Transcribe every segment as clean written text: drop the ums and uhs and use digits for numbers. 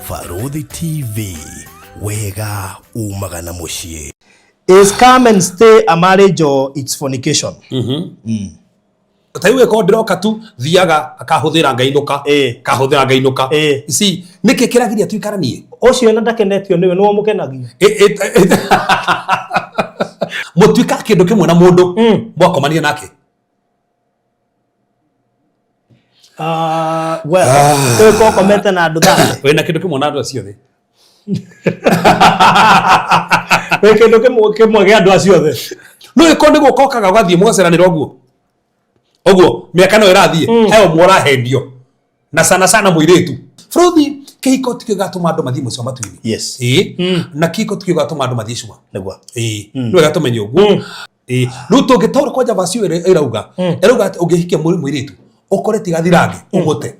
Barũthi TV, wega umaga na mũciĩ. Is come and stay a marriage or it's fornication? Ta rĩu ĩkorwo ndĩroka tu thiaga akahũthĩra ngainũka. Kahũthĩra ngainũka. Si nĩkĩ kĩragiria tuikaranie? Ũcio na ndakenetio nĩwe nĩwe ũmũkenagia. Mũtuĩka kĩndũ kĩmwe na mũndũ mwakomania nake. Ah, well, ũyũ ko ũkomete na andũ thate. Wĩna kĩndũ kĩmwe na andũ acio othe. Wĩ kĩndũ kĩmwe kĩmwe gĩa andũ acio othe. No ĩkorwo nĩ gũka ũkaga ũgathiĩ mũgaceranĩra ũguo ũguo, mĩaka no ĩrathiĩ, he ũmwe ũrahendio na sana sana mũirĩtu. Bũrũthi, kĩhiko tikĩo gĩgatũma andũ mathiĩ mũciĩ wa matu-inĩ. Ĩĩ, na kĩhiko tikĩo gĩgatũma andũ mathiĩ cua. Ĩĩ, nĩ wega tũmenye ũguo. Ĩĩ, rĩu tũngĩtaũra kwanja vaci ĩyo ĩrauga ĩrauga atĩ ũngĩhikia mũirĩtu ũkore ti gathirange ũmũte.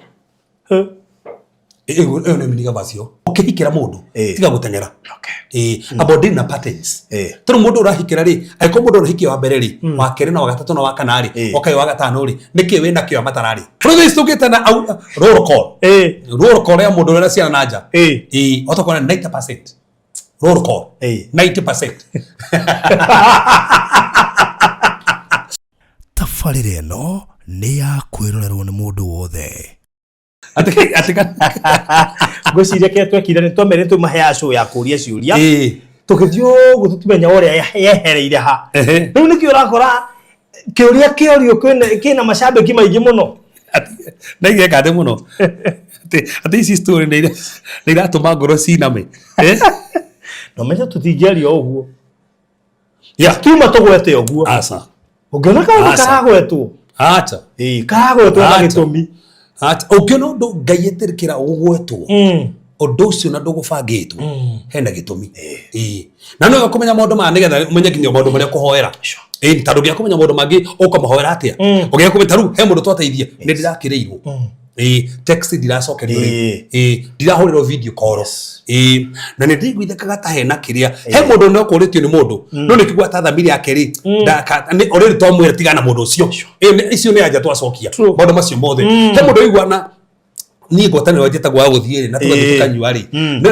Ĩyo ĩyo nĩ miniga vaci ĩyo. Ũkĩhikĩra mũndũ, tiga gũteng'era. Ĩĩ, amba ũdeal na patterns. Tondũ mũndũ ũrahikĩra rĩ, angĩkorwo mũndũ ũrahikia wa mbere rĩ, wa kerĩ na wa gatatũ na wa kana rĩ, oka wa gatano rĩ, nĩkĩ wĩ nakĩo matararĩ? Rĩu ici tũngĩtana roll call. Roll call ya mũndũ ũrĩa ciana na nja. Ĩĩ, otokorwo 90% roll call. 90%. Tabarĩra ĩno nĩ ya kwĩrorerwo nĩ mũndũ wothe. Atĩ Ngwĩciria kĩrĩa twekire nĩ twamerire tũmaheaga show ya kũria ciũria. Tũgĩthiĩ ũguo tũtimenya ũrĩa yehereire ha. Rĩu nĩkĩo ũrakora kĩũria kĩorio kĩna macambĩki maingĩ mũno. Ndaigeka thĩ mũno. Atĩ ici story nĩ iratũma ngoro ciname. Na ũmenye tũtingĩaria ũguo. Tuma tũgwete ũguo. Aca. Ũngĩona kaũndũ Aca. karagwetwo. Aca. Ĩĩ, karagwetwo na Aca. gĩtũmi. Aca. Ũngĩona ũndũ Ngai etĩkĩra ũgwetwo, ũndũ ũcio na ndũgũbangĩtwo, hena gĩtũmi. Ĩĩ. Na no wega kũmenya maũndũ maya nĩgetha ũmenye nginya maũndũ marĩa ũkũhoera. Ĩĩ, tondũ ũngĩaga kũmenya maũndũ mangĩ ũkamahoera atĩa? Ũngĩaga kũmenya, ta rĩu he mũndũ twateithia, nĩ ndĩrakĩrĩirwo. Ĩĩ, text ndiracokerio rĩ. Ĩĩ, ndirahũrĩrwo video call. Ĩĩ, na nĩ ndĩiguithĩkaga ta hena kĩrĩa. He mũndũ no kũrĩtio nĩ mũndũ, no nĩ kĩgua ta thamiri yake rĩ, nĩ already twamwĩra tigana na mũndũ ũcio. Ĩĩ, icio nĩ anja twacokia. Maũndũ macio mothe. He mũndũ ũigua na niĩ ngwatanĩro njĩtagwo ya gũthiĩ rĩ, na tũgathiĩ tũkanyua rĩ,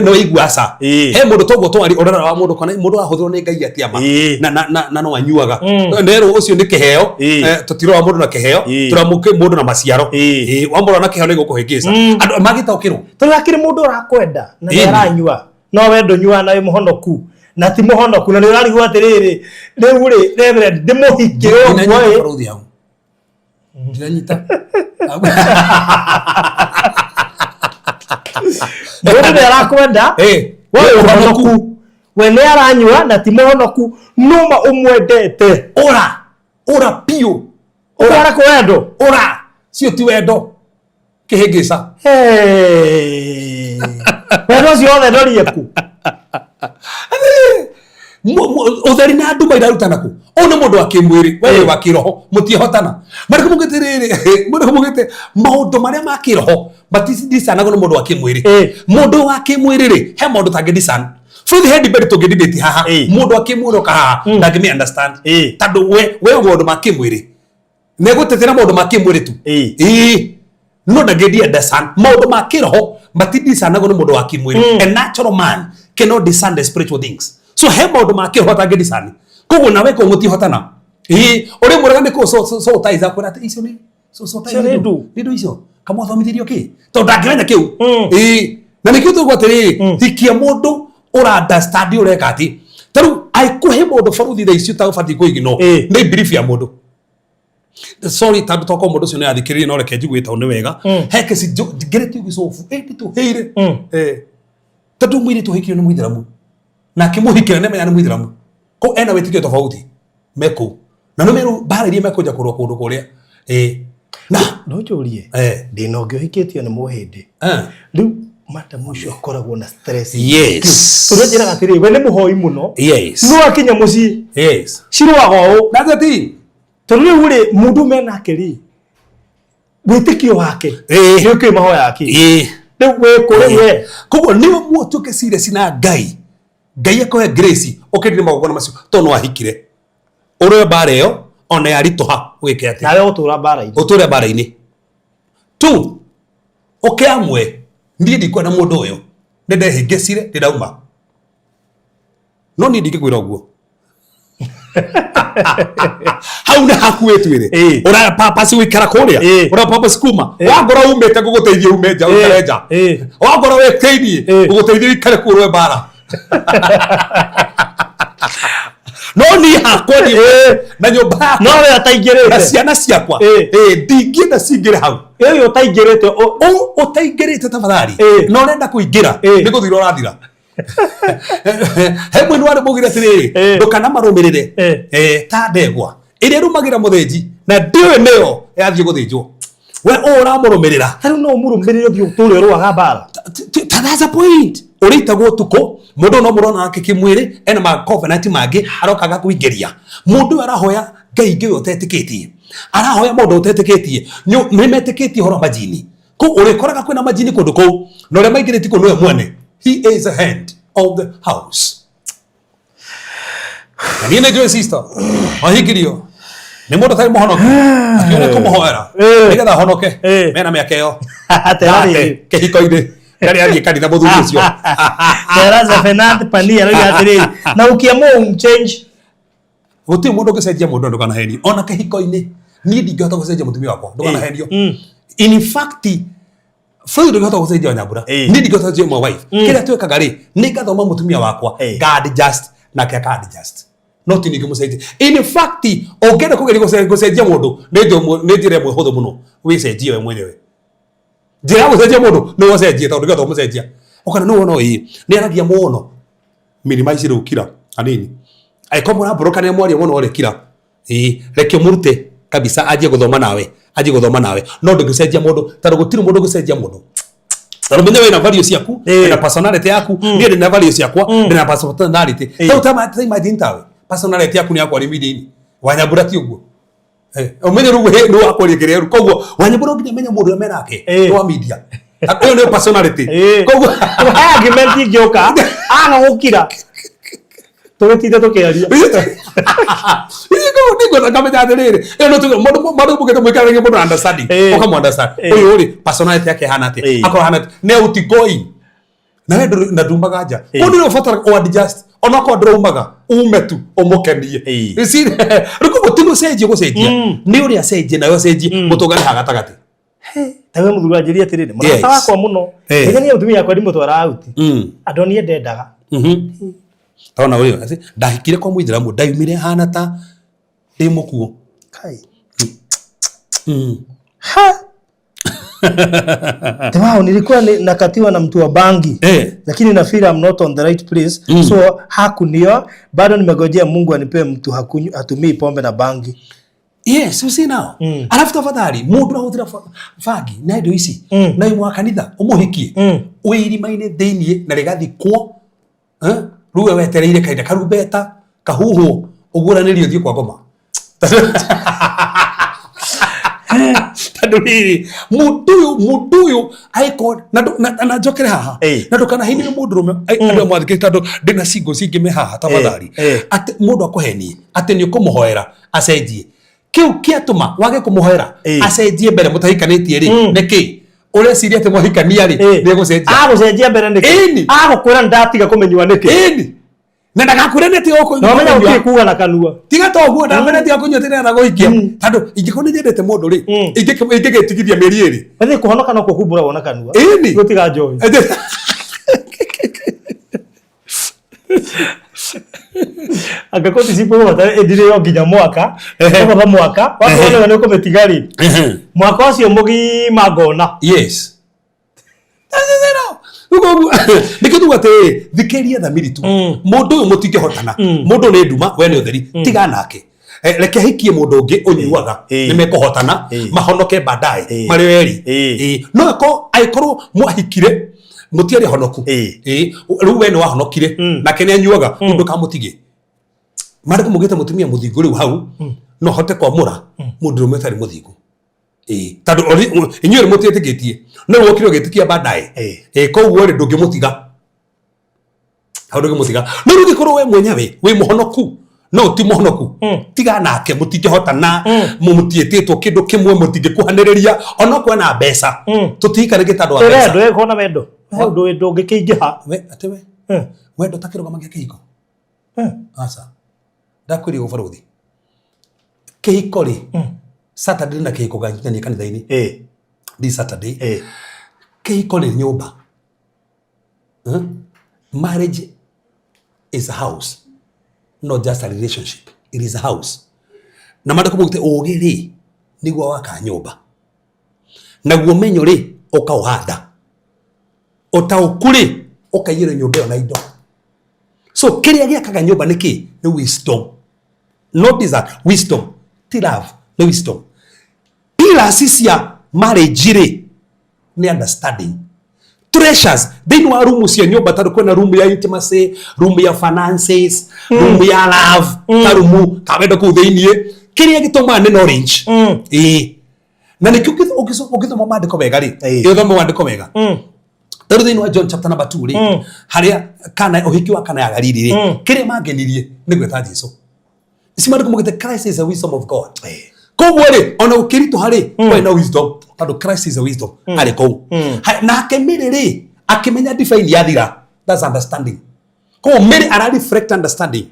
no igua aca. He mũndũ toguo twari ũrora wa mũndũ kana mũndũ ahũthĩrwo nĩ Ngai atĩa ma, na no anyuaga. Nerwo ũcio nĩ kĩheo, tũtirora mũndũ na kĩheo, tũramũkĩ mũndũ na maciaro. Wamũrora na kĩheo nĩ gũkũhĩngĩca. Andũ magĩtaũkĩrwo. Tondũ hakĩrĩ mũndũ ũrakwenda na nĩ aranyua, no we ndũnyuaga na wĩ mũhonoku, na ti mũhonoku, na nĩ ũrarigwo atĩrĩrĩ, rĩu rĩ, Reverend, ndĩmũhikĩre ũguo Ndinanyita ĩ. barũthi hau. Ndinanyita. Mũndũ nĩ arakwenda, we wĩ mũhonoku, we nĩ aranyua na ti mũhonoku, no ma ũmwendete. Ora, ora piũ. Ora kũ wendo. Ora, cio ti wendo. Kĩhĩngĩca. Hey. Wendo ũcio wothe ndorie ku. Ũtheri na nduma irarutana kũ? Ũyũ nĩ mũndũ wa kĩmwĩrĩ, we wĩ wa kĩroho, mũtiĩhotana. Marĩkũ mugĩte rĩrĩ, marĩkũ mugĩte maũndũ marĩa ma kĩroho matidicanagwo nĩ mũndũ wa kĩmwĩrĩ. Mũndũ wa kĩmwĩrĩ rĩ, he maũndũ tangĩ discern. Bũrũri he debate tũngĩ debate haha. Mũndũ wa kĩmwĩrĩ oka haha, ndangĩmĩ understand. Tondũ we maũndũ ma kĩmwĩrĩ nĩ gũtetera maũndũ ma kĩmwĩrĩ tu. Ĩĩ. No ndangĩendia understand maũndũ ma kĩroho matidicanagwo nĩ mũndũ wa kĩmwĩrĩ. A natural man cannot discern the spiritual things. So he maũndũ ma kĩroho atangĩ discern. Koguo nawe kũu mũtihotana. Ĩĩ, ũrĩ mwega nĩ kũ so so so ũtaiza kwĩra atĩ icio nĩ so so Icio nĩ ndũ. nĩ ndũ icio kamwathomithirio kĩ tondũ ndangĩmenya kĩu. Ĩĩ, na nĩkĩo tũgũ atĩrĩrĩ, hikia mũndũ ũra understand ũreka atĩ. Ta rĩu angĩkũhe mũndũ baruthi thaa ici ũtabatiĩ kũiginwo, nĩ belief ya mũndũ. Sorry, tondũ tokorwo mũndũ ũcio nĩ athikĩrĩria, no reke njigue tondũ nĩ wega. He kesi ngeretie gũcobu, nditũhĩire. Tondũ mũirĩtu ũhikio nĩ mũithĩramu, na akĩmũhikĩra nĩ amenya nĩ mũithĩramu, kũu ena wĩtĩkio tofauti me kũu, na nĩ meru mbara iria mekũnja kũrũa kũndũ kũrĩa. Na No njũrie, ndĩna ũngĩ ũhikĩtio nĩ mũhĩndĩ. Rĩu madam ũcio akoragwo na stress. Tondũ anjĩraga atĩrĩrĩ, we nĩ mũhoi mũno. No akinya mũciĩ, cirũaga ũũ. Na atĩ Tondũ rĩu rĩ, mũndũ me nake rĩ, wĩtĩkio wake nĩ ũkĩũĩ mahoya kĩ. Rĩu wĩ kũ rĩu we? Koguo nĩ ũguo ũtuĩke serious na Ngai. Ngai akũhe grace ũkĩrire magongona macio tondũ no ahikire. Ũrũe mbara ĩyo ona yaritũha ũgĩke atĩa? Nawe ũtũra mbara-inĩ. Ũtũre mbara-inĩ. Tu, ũkĩamwe, niĩ ndikwenda mũndũ ũyũ. Nĩ ndehĩngĩcire, ndĩrauma. No niĩ ndingĩkwĩra ũguo. Hau nĩ haku wĩtuĩre. Ũra purpose gũikara kũrĩa. Ũra purpose kuma. Wangora umĩte ngũgũteithia ume nja ũikare nja. Wangora wĩ thĩiniĩ ngũgũteithia ũikare kuo ũrũe mbara. No niĩ hakwa niĩ na nyũmba yakwa No we na ũtaingĩrĩte. ciana ciakwa ndingĩenda cingĩre hau. Ũyũ ũtaingĩrĩte Ũtaingĩrĩte tafadhali na ũrenda kũingĩra nĩ gũthira ũrathira. He mwini warĩ mũgire atĩrĩrĩ, ndũkanamarũmĩrĩre ta ndegwa ĩrĩa ĩrũmagĩra mũthĩnji na ndĩũĩ nĩyo yathiĩ gũthĩnjwo. We ũũ ũramũrũmĩrĩra. Ta rĩu no ũmũrũmĩrĩre ũthiĩ ũtũre ũrũaga mbara. That's a point. Ũrĩitagwo ũtukũ, mũndũ no mũrona nake kĩmwĩrĩ, ena ma covenant mangĩ aroka agakũingĩria. Mũndũ ũyũ arahoya Ngai ingĩ we ũtetĩkĩtie. Arahoya maũndũ ũtetĩkĩtie. Nĩ metĩkĩtie ũhoro wa majini. Kũu ũrĩkoraga kwĩna majini kũndũ kũu, na ũrĩa maingĩrĩtie kũu nĩwe mwene. He is the head of the house. Na niĩ nĩ njũĩ sister, ahikirio nĩ mũndũ ũtarĩ mũhonoku, akiona kũmũhoera nĩgetha ahonoke mena mĩaka ĩyo. Tera rĩrĩ. Kĩhiko-inĩ ndarĩ athiĩ kanitha mũthuri ũcio. Tera Zephaniah Pania arauga atĩrĩrĩ, na ukiamua umchange Gũtirĩ mũndũ ũngĩcenjia mũndũ, ndũkanahenio. Ona kĩhiko-inĩ niĩ ndingĩhota gũcenjia mũtumia wakwa, ndũkanahenio. In fact, Floyd ndũngĩhota gũcenjia Wanyambura, niĩ ndingĩhota gũcenjia my wife. Kĩrĩa twĩkaga rĩ, nĩ ngathoma mũtumia wakwa, nga adjust nake aka adjust, no ti niĩ ngĩmũcenjia. In fact, ũngĩenda kũgeria gũcenjia mũndũ nĩ njĩra ĩmwe hũthũ mũno, wĩcenjie we mwenyewe. Njĩra ya gũcenjia mũndũ nĩ ũcenjie, tondũ ndũngĩhota kũmũcenjia. Ũkona nĩ wona ĩĩ nĩ aragia mũno, minimize rĩu, kira hanini. Angĩkorwo mũrambũrũkania mwaria mũno rĩ, kira. Ĩĩ, reke ũmũrute kabisa, anjie gũthoma nawe, anjie gũthoma nawe. No ndũngĩcenjia mũndũ, tondũ gũtirĩ mũndũ ũngĩcenjia mũndũ. Tondũ menye wĩna value ciaku, wĩna personality yaku, niĩ ndĩna value ciakwa, ndĩna personality. Rĩu ta imagine tawe, personality yaku nĩ ya kwaria media-inĩ. Wanyambura ti ũguo. Ũmenye rĩu nĩ wa kwaria kĩrĩa rĩu. Koguo Wanyambura nginya menye mũndũ ũrĩa menake nĩ wa media. Ĩyo nĩyo personality. Koguo he argument ingĩũka aga gũkira tũgĩtinde tũkĩaria. Nĩngwenda ngamenya atĩrĩrĩ, ĩyo no tuge mũndũ mũndũ mũgĩte mũikaranagia mũndũ understanding, ũkamũ understand. Ũyũ rĩ, personality yake ĩhana atĩa? Akorwo ĩhana atĩa? Nĩ outgoing. Na we na ndumaga nja. Koguo nĩ ũbatara o adjust. Ona okorwo ndũraumaga, ume tu ũmũkenie. You see? Rĩu koguo ti gũcenjia gũcenjia. Nĩ ũrĩa acenjie nawe ũcenjie, mũtũngane haha gatagatĩ. Ta we mũthuri wanjĩria atĩrĩrĩ, mũrata wakwa mũno, rĩrĩa niĩ mũtumia wakwa ndimũtwara out, andũ niĩ ndendaga. Tona ũyũ, atĩ, ndahikire kwa mũithĩramu, ndaumire hana ta ndĩ mũkuũ. Kai. Ha! Wow, nilikuwa nakatiwa na mtu wa bangi. Lakini na feel I'm not on the right place. So hakunioa, bado nimegojea Mungu anipee mtu hatumii pombe na bangi. Yes, you see now. Alafu tafadhali mundu ũrahũthĩra bangi na indo ici na imwe wa kanitha ũmũhikie wĩ irima-inĩ thĩiniĩ na rĩgathikwo, Rĩu we wetereire kahinda karumbeta kahuhwo ũguũranĩrio ũthiĩ kwa ngoma. Tondũ rĩrĩ, mũndũ ũyũ angĩkorwo na njokere haha, na ndũkanahenio nĩ mũndũrũme, andũ amwe athikĩrĩria, tondũ ndĩna single cingĩ me haha tafadhali, atĩ mũndũ akũhenie atĩ nĩ ũkũmũhoera acenjie. Kĩu kĩatũma wage kũmũhoera acenjie mbere mũtahikanĩtie rĩ, nĩkĩ? Ũreciria atĩ mwahikania rĩ, nĩ egũcenjia? Agũcenjia mbere nĩkĩ? Ĩni. Agũkwĩra nĩ ndatiga kũmĩnyua nĩkĩ? Ĩni. Na ndagakwĩre nĩ atiga kũnyua. Na ũmenya gũtirĩ kuga na kanua. Tiga to ũguo, ndamenya tiga kũnyua atĩ nĩgetha gũhikia. Tondũ ingĩkorwo nĩ nyendete mũndũ rĩ, ingĩgĩtigithia mĩeri ĩrĩ. Ĩthĩ kũhonoka no kuo kumbũragwo na kanua. Ĩni. Gũtiga njohi. Angĩkorwo ti simple ũgũbatara ĩthire nginya mwaka, ũgaba mwaka, wakorwo nĩ ũkũmĩtiga rĩ, mwaka ũcio mũgima ngona. Yes. Nĩkĩo tuga atĩrĩrĩ, thikĩrĩria thamiri tu. Mũndũ ũyũ mũtingĩhotana, mũndũ nĩ nduma, we nĩ ũtheri, tiga nake. Reke ahikie mũndũ ũngĩ ũnyuaga, nĩ mekũhotana, mahonoke baadaye marĩ erĩ. No angĩkorwo mwahikire mũtiarĩ honoku, rĩu we nĩ wahonokire nake nĩ anyuaga, rĩu ndũkamũtige. Marĩkũ mũgĩte mũtumia mũthingu rĩu hau, no hote kwamũra mũndũrũme ũtarĩ mũthingu. Tondũ inyuĩ rĩ mũtiĩtĩkĩtie, no rĩu wokire ũgĩtĩkia baadaye. Koguo rĩ ndũngĩmũtiga. Hau ndũngĩmũtiga. No rĩu ũngĩkorwo we mwenyewe wĩ mũhonoku, no ti mũhonoku, tiga nake, mũtingĩhotana, mũtiĩtĩtwo kĩndũ kĩmwe, mũtingĩkuhanĩrĩria, onokorwo ena mbeca, tũtihikanĩtie tondũ wa mbeca. Wendo, ĩkorwo na wendo. He ũndũ ndũngĩkĩingĩha. We atĩ we wendo takĩrũgamagia kĩhiko. Aca, ndakwĩria ũguo barũthi, kĩhiko rĩ, Saturday na kĩhiko ganyitithania kanitha-inĩ this Saturday. Kĩhiko nĩ nyũmba. Marriage is a house, not just a relationship. It is a house. Na maandĩko maugĩte ũũgĩ rĩ nĩguo waka nyũmba, naguo menyo rĩ ũkaũhanda, ũtaũku rĩ ũkaiyũria nyũmba ĩyo na indo. So kĩrĩa gĩakaga nyũmba nĩ kĩ? Nĩ wisdom, not desire. Wisdom ti love, nĩ wisdom. Pillars cia marriage rĩ nĩ understanding. Treasures thĩinĩ wa rumu cia nyũmba, tondũ kwĩna room ya intimacy, room ya finances, room ya love, ta rumu ka wendo kũu thĩinĩ. Kĩrĩa gĩtũmaga nĩ knowledge. Ĩĩ, na nĩkĩo ũngĩthoma maandĩko wega rĩ, ũthome maandĩko wega, tarĩu thĩinĩ wa John chapter number 2 rĩ, harĩa kana ũhiki wa Kana ya Galili rĩ, kĩrĩa mangenirie nĩ gwĩta Jesu. Ici maandĩko maugĩte Christ is the wisdom of God. Koguo rĩ, ona gũkĩritũha rĩ, kwarĩ na wisdom, tondũ Christ is the wisdom arĩ kũu. Nake Mary rĩ, akĩmenya ndibei yathira. That's understanding. Koguo Mary ara reflect understanding,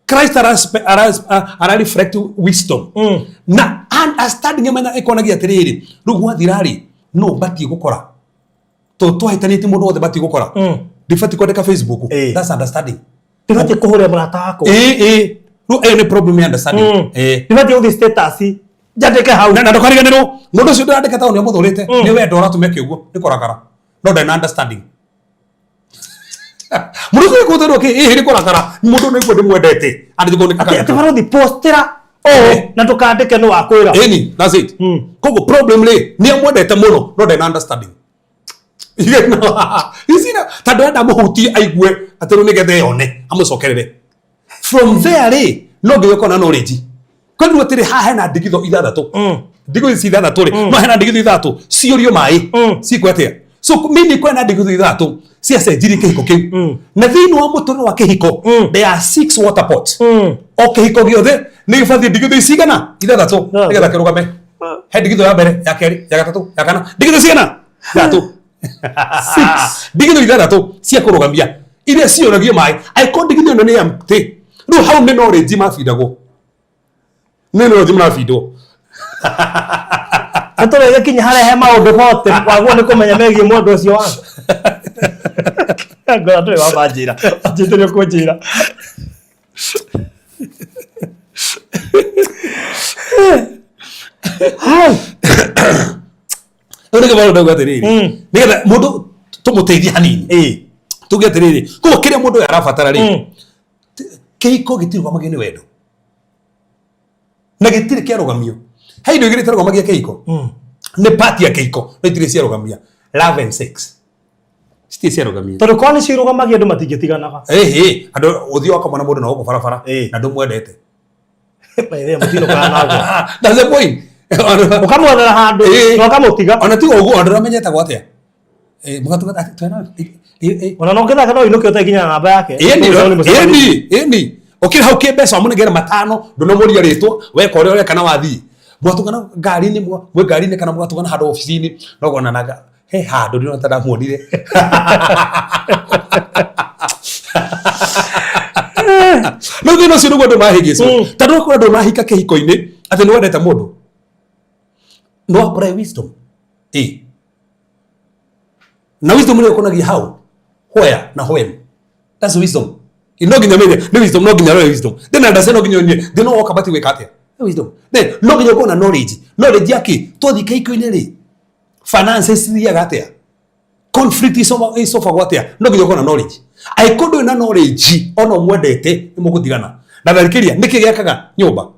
Christ ara reflect wisdom. Na understanding ĩmenya ĩkonagia atĩrĩrĩ, rĩu gwathira rĩ, no batiĩ gũkora to twahĩtanĩtie mũndũ wothe, batiĩ gũkora ndibatiĩ kwandĩka Facebook. That's understanding. Ndibatiĩ kũhũrĩra mũrata wakwa. Ĩĩ, rĩu ĩyo nĩ problem ya understanding. Ndibatiĩ gũthiĩ status njandĩke hau. Na ndũkariganĩrwo, mũndũ ũcio ndĩrandĩka taũni amũthũrĩte, nĩ wendo ũratũma eke ũguo, nĩ kũrakara, no ndarĩ na understanding. Mũndũ ũcio nĩkũthũrwo kĩ? Ĩĩ, nĩ kũrakara. Mũndũ nĩguo ndĩmwendete andĩkwo nĩ Atĩ barothi postera ũũ na ndũkandĩke nĩ wakwĩra. Ĩni, that's it. Koguo problem rĩ, nĩ amwendete mũno no ndarĩ na understanding. Icina tondũ enda mũhutie aigue atĩ rĩu nĩgetha eyone amũcokerere. From there rĩ, no nginya ũkorwo na knowledge. Koguo atĩrĩ, haha hena ndigitho ithathatũ, ndigitho ici ithathatũ rĩ, no hena ndigitho ithathatũ ciũrio maĩ cikwo atĩa? So mini kwena ndigitho ithathatũ ciacenjirie kĩhiko kĩu. Na thĩinĩ wa mũtũrĩre wa kĩhiko, there are six water pots. O kĩhiko gĩothe nĩ gĩbatiĩ ndigitho ici cigana? Ithathatũ, nĩgetha kĩrũgame. He ndigitho ya mbere, ya kerĩ, ya gatatũ, ya kana. Ndigitho cigana? Ithatũ. Six ndigitho ithathatũ cia kũrũgamia iria ciũragio maĩ. Angĩkorwo ndigitho ĩno nĩ empty, rĩu hau nĩ knowledge mabindagwo, nĩ knowledge mabindwo. Nĩ tũrĩgĩkinya harĩa he maũndũ mote wagwo nĩ kũmenya megiĩ mũndũ ũcio waku. Ngora ndũrĩ wamanjĩra, wanjĩte nĩ ũkũnjĩra. Hai. Rĩu nĩkĩo maũndũ ndauga atĩrĩrĩ, nĩgetha mũndũ tũmũteithie hanini, tuge atĩrĩrĩ, koguo kĩrĩa mũndũ ũyũ arabatara rĩ, kĩhiko gĩtirũgamagio nĩ wendo na gĩtirĩ kĩarũgamio. He indo igĩrĩ itarũgamagia kĩhiko, nĩ part ya kĩhiko no itirĩ ciarũgamia: love and sex. Citirĩ ciarũgamia. Tondũ korwo nĩcio irũgamagia, andũ matingĩtiganaga. Ĩhĩ, andũ ũthiĩ wakoma na mũndũ na gũkũ barabara na ndũmwendete. Mũtinũkaga naguo. That's the point. Ũkamwethera handũ na ũkamũtiga. Ona tiga ũguo, andũ mamenyetagwo atĩa? Mũgatuga atĩ Ona no ũngĩthaka no ũinũke ũtarĩ nginya na namba yake. Ĩni. Ũcio nĩ mũcemanio. Ĩni, ĩni, ũkĩrĩ hau kĩmbeca wamũnengera matano, ndũnamũria rĩtwa, weka ũrĩa ũreka na wathiĩ. Mwatũngana ngari-inĩ, mwĩ ngari-inĩ kana mũgatũngana handũ obici-inĩ, no gonanaga he handũ ndĩrona ta ndamuonire. Rĩu thĩna ũcio nĩguo andũ mahĩngĩcwo, tondũ ũkora andũ mahika kĩhiko-inĩ atĩ nĩ wendete mũndũ, no apply wisdom. Ĩ, na wisdom nĩ ũkonagia how, where na when. That's wisdom. No nginya menye nĩ wisdom, no nginya rore wisdom. Then understand, no nginya onye then no woka bati gwĩka atĩa. Nĩ wisdom. Then no nginya ũkorwo na knowledge. Knowledge ya kĩ? Twathiĩ kĩhiko-inĩ rĩ, finances cithiaga atĩa, conflict isolvagwo atĩa? No nginya ũkorwo na knowledge. Angĩkorwo ndũrĩ na knowledge, ona ũmwendete nĩ mũgũtigana. Na tharĩkĩria nĩkĩ gĩakaga nyũmba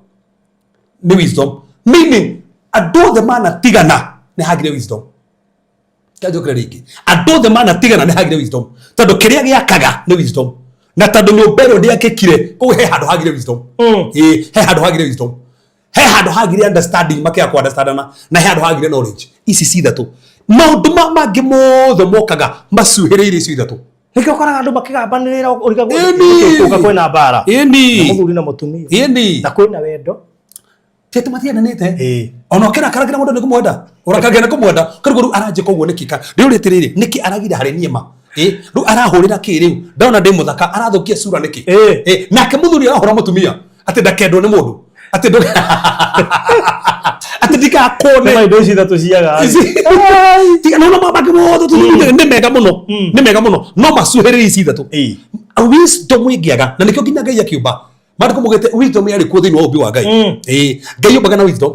nĩ wisdom, meaning andũ othe manatigana nĩ hagire wisdom. Kanjokera rĩngĩ, andũ othe manatigana nĩ hagire wisdom, tondũ kĩrĩa gĩakaga nĩ wisdom, na tondũ nyũmba ĩyo ndĩakĩkire, koguo he handũ hagire wisdom. Ĩĩ, he handũ hagire wisdom, he handũ hagire understanding, makĩaga ku understandana, na he handũ hagire knowledge. Ici ci ithatũ, maũndũ ma mangĩ mothe mokaga macuhĩrĩire icio ithatũ. Nĩkĩo ũkoraga andũ makĩgambanĩrĩra, ũrigagwo Ĩni. kũka kwĩna mbara na Ĩni. mũthuri na mũtumia Ĩni. na kwĩna wendo. Ti atĩ matiendanĩte. Ona ũkĩrakaragira mũndũ nĩ kũmwenda, ũrakaragira nĩ kũmwenda, koguo rĩu aranjĩka ũguo nĩkĩ? Rĩu rĩtĩrĩrĩ nĩkĩ aragira harĩ niĩ ma? Ĩ, rĩu arahũrĩra kĩ rĩu? Ndona ndĩ mũthaka arathũkia cura nĩkĩ? Ĩ, nake mũthuri arahũra mũtumia atĩ ndakendwo nĩ mũndũ, atĩ atĩ ndikakũne. Nĩ indo ici ithatũ ciaga. Tiga no mabaki mothe tũthuthurie nĩ mega mũno, nĩ mega mũno, no macuhĩrĩrie ici ithatũ. Wisdom ĩngĩaga, na nĩkĩo nginya Ngai akĩũmba maandĩko maugĩte wisdom yarĩ kuo thĩinĩ wa ũmbi wa Ngai. Ĩĩ, Ngai ũmbaga na wisdom,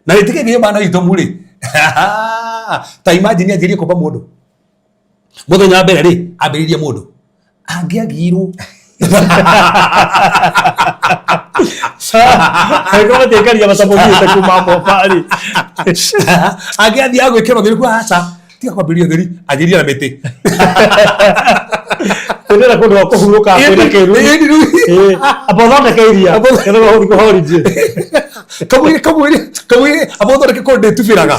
na rĩtĩkĩ Ngai ũmbaga na wisdom rĩ, ta imagine anjĩrie kũmba mũndũ mũthenya wa mbere rĩ, ambĩrĩrie mũndũ angĩagirwo. Angĩkorwo matiaikaria matamũthiĩte kuma mobarĩ. Angĩathiĩ agwĩkĩra ũtheri kwa aca, tiga kwambĩrĩria ũtheri, anjĩria na mĩtĩ. Kwĩrĩra kũndũ gwa kũhurũka kwĩna kĩruru. Ĩĩ. Amba ũthondeke iria. Nĩgetha ũthiĩ kũhorithie. Kamwĩrĩ kamwĩrĩ kamwĩrĩ, amba ũthondeke kũndũ ndĩtubĩraga.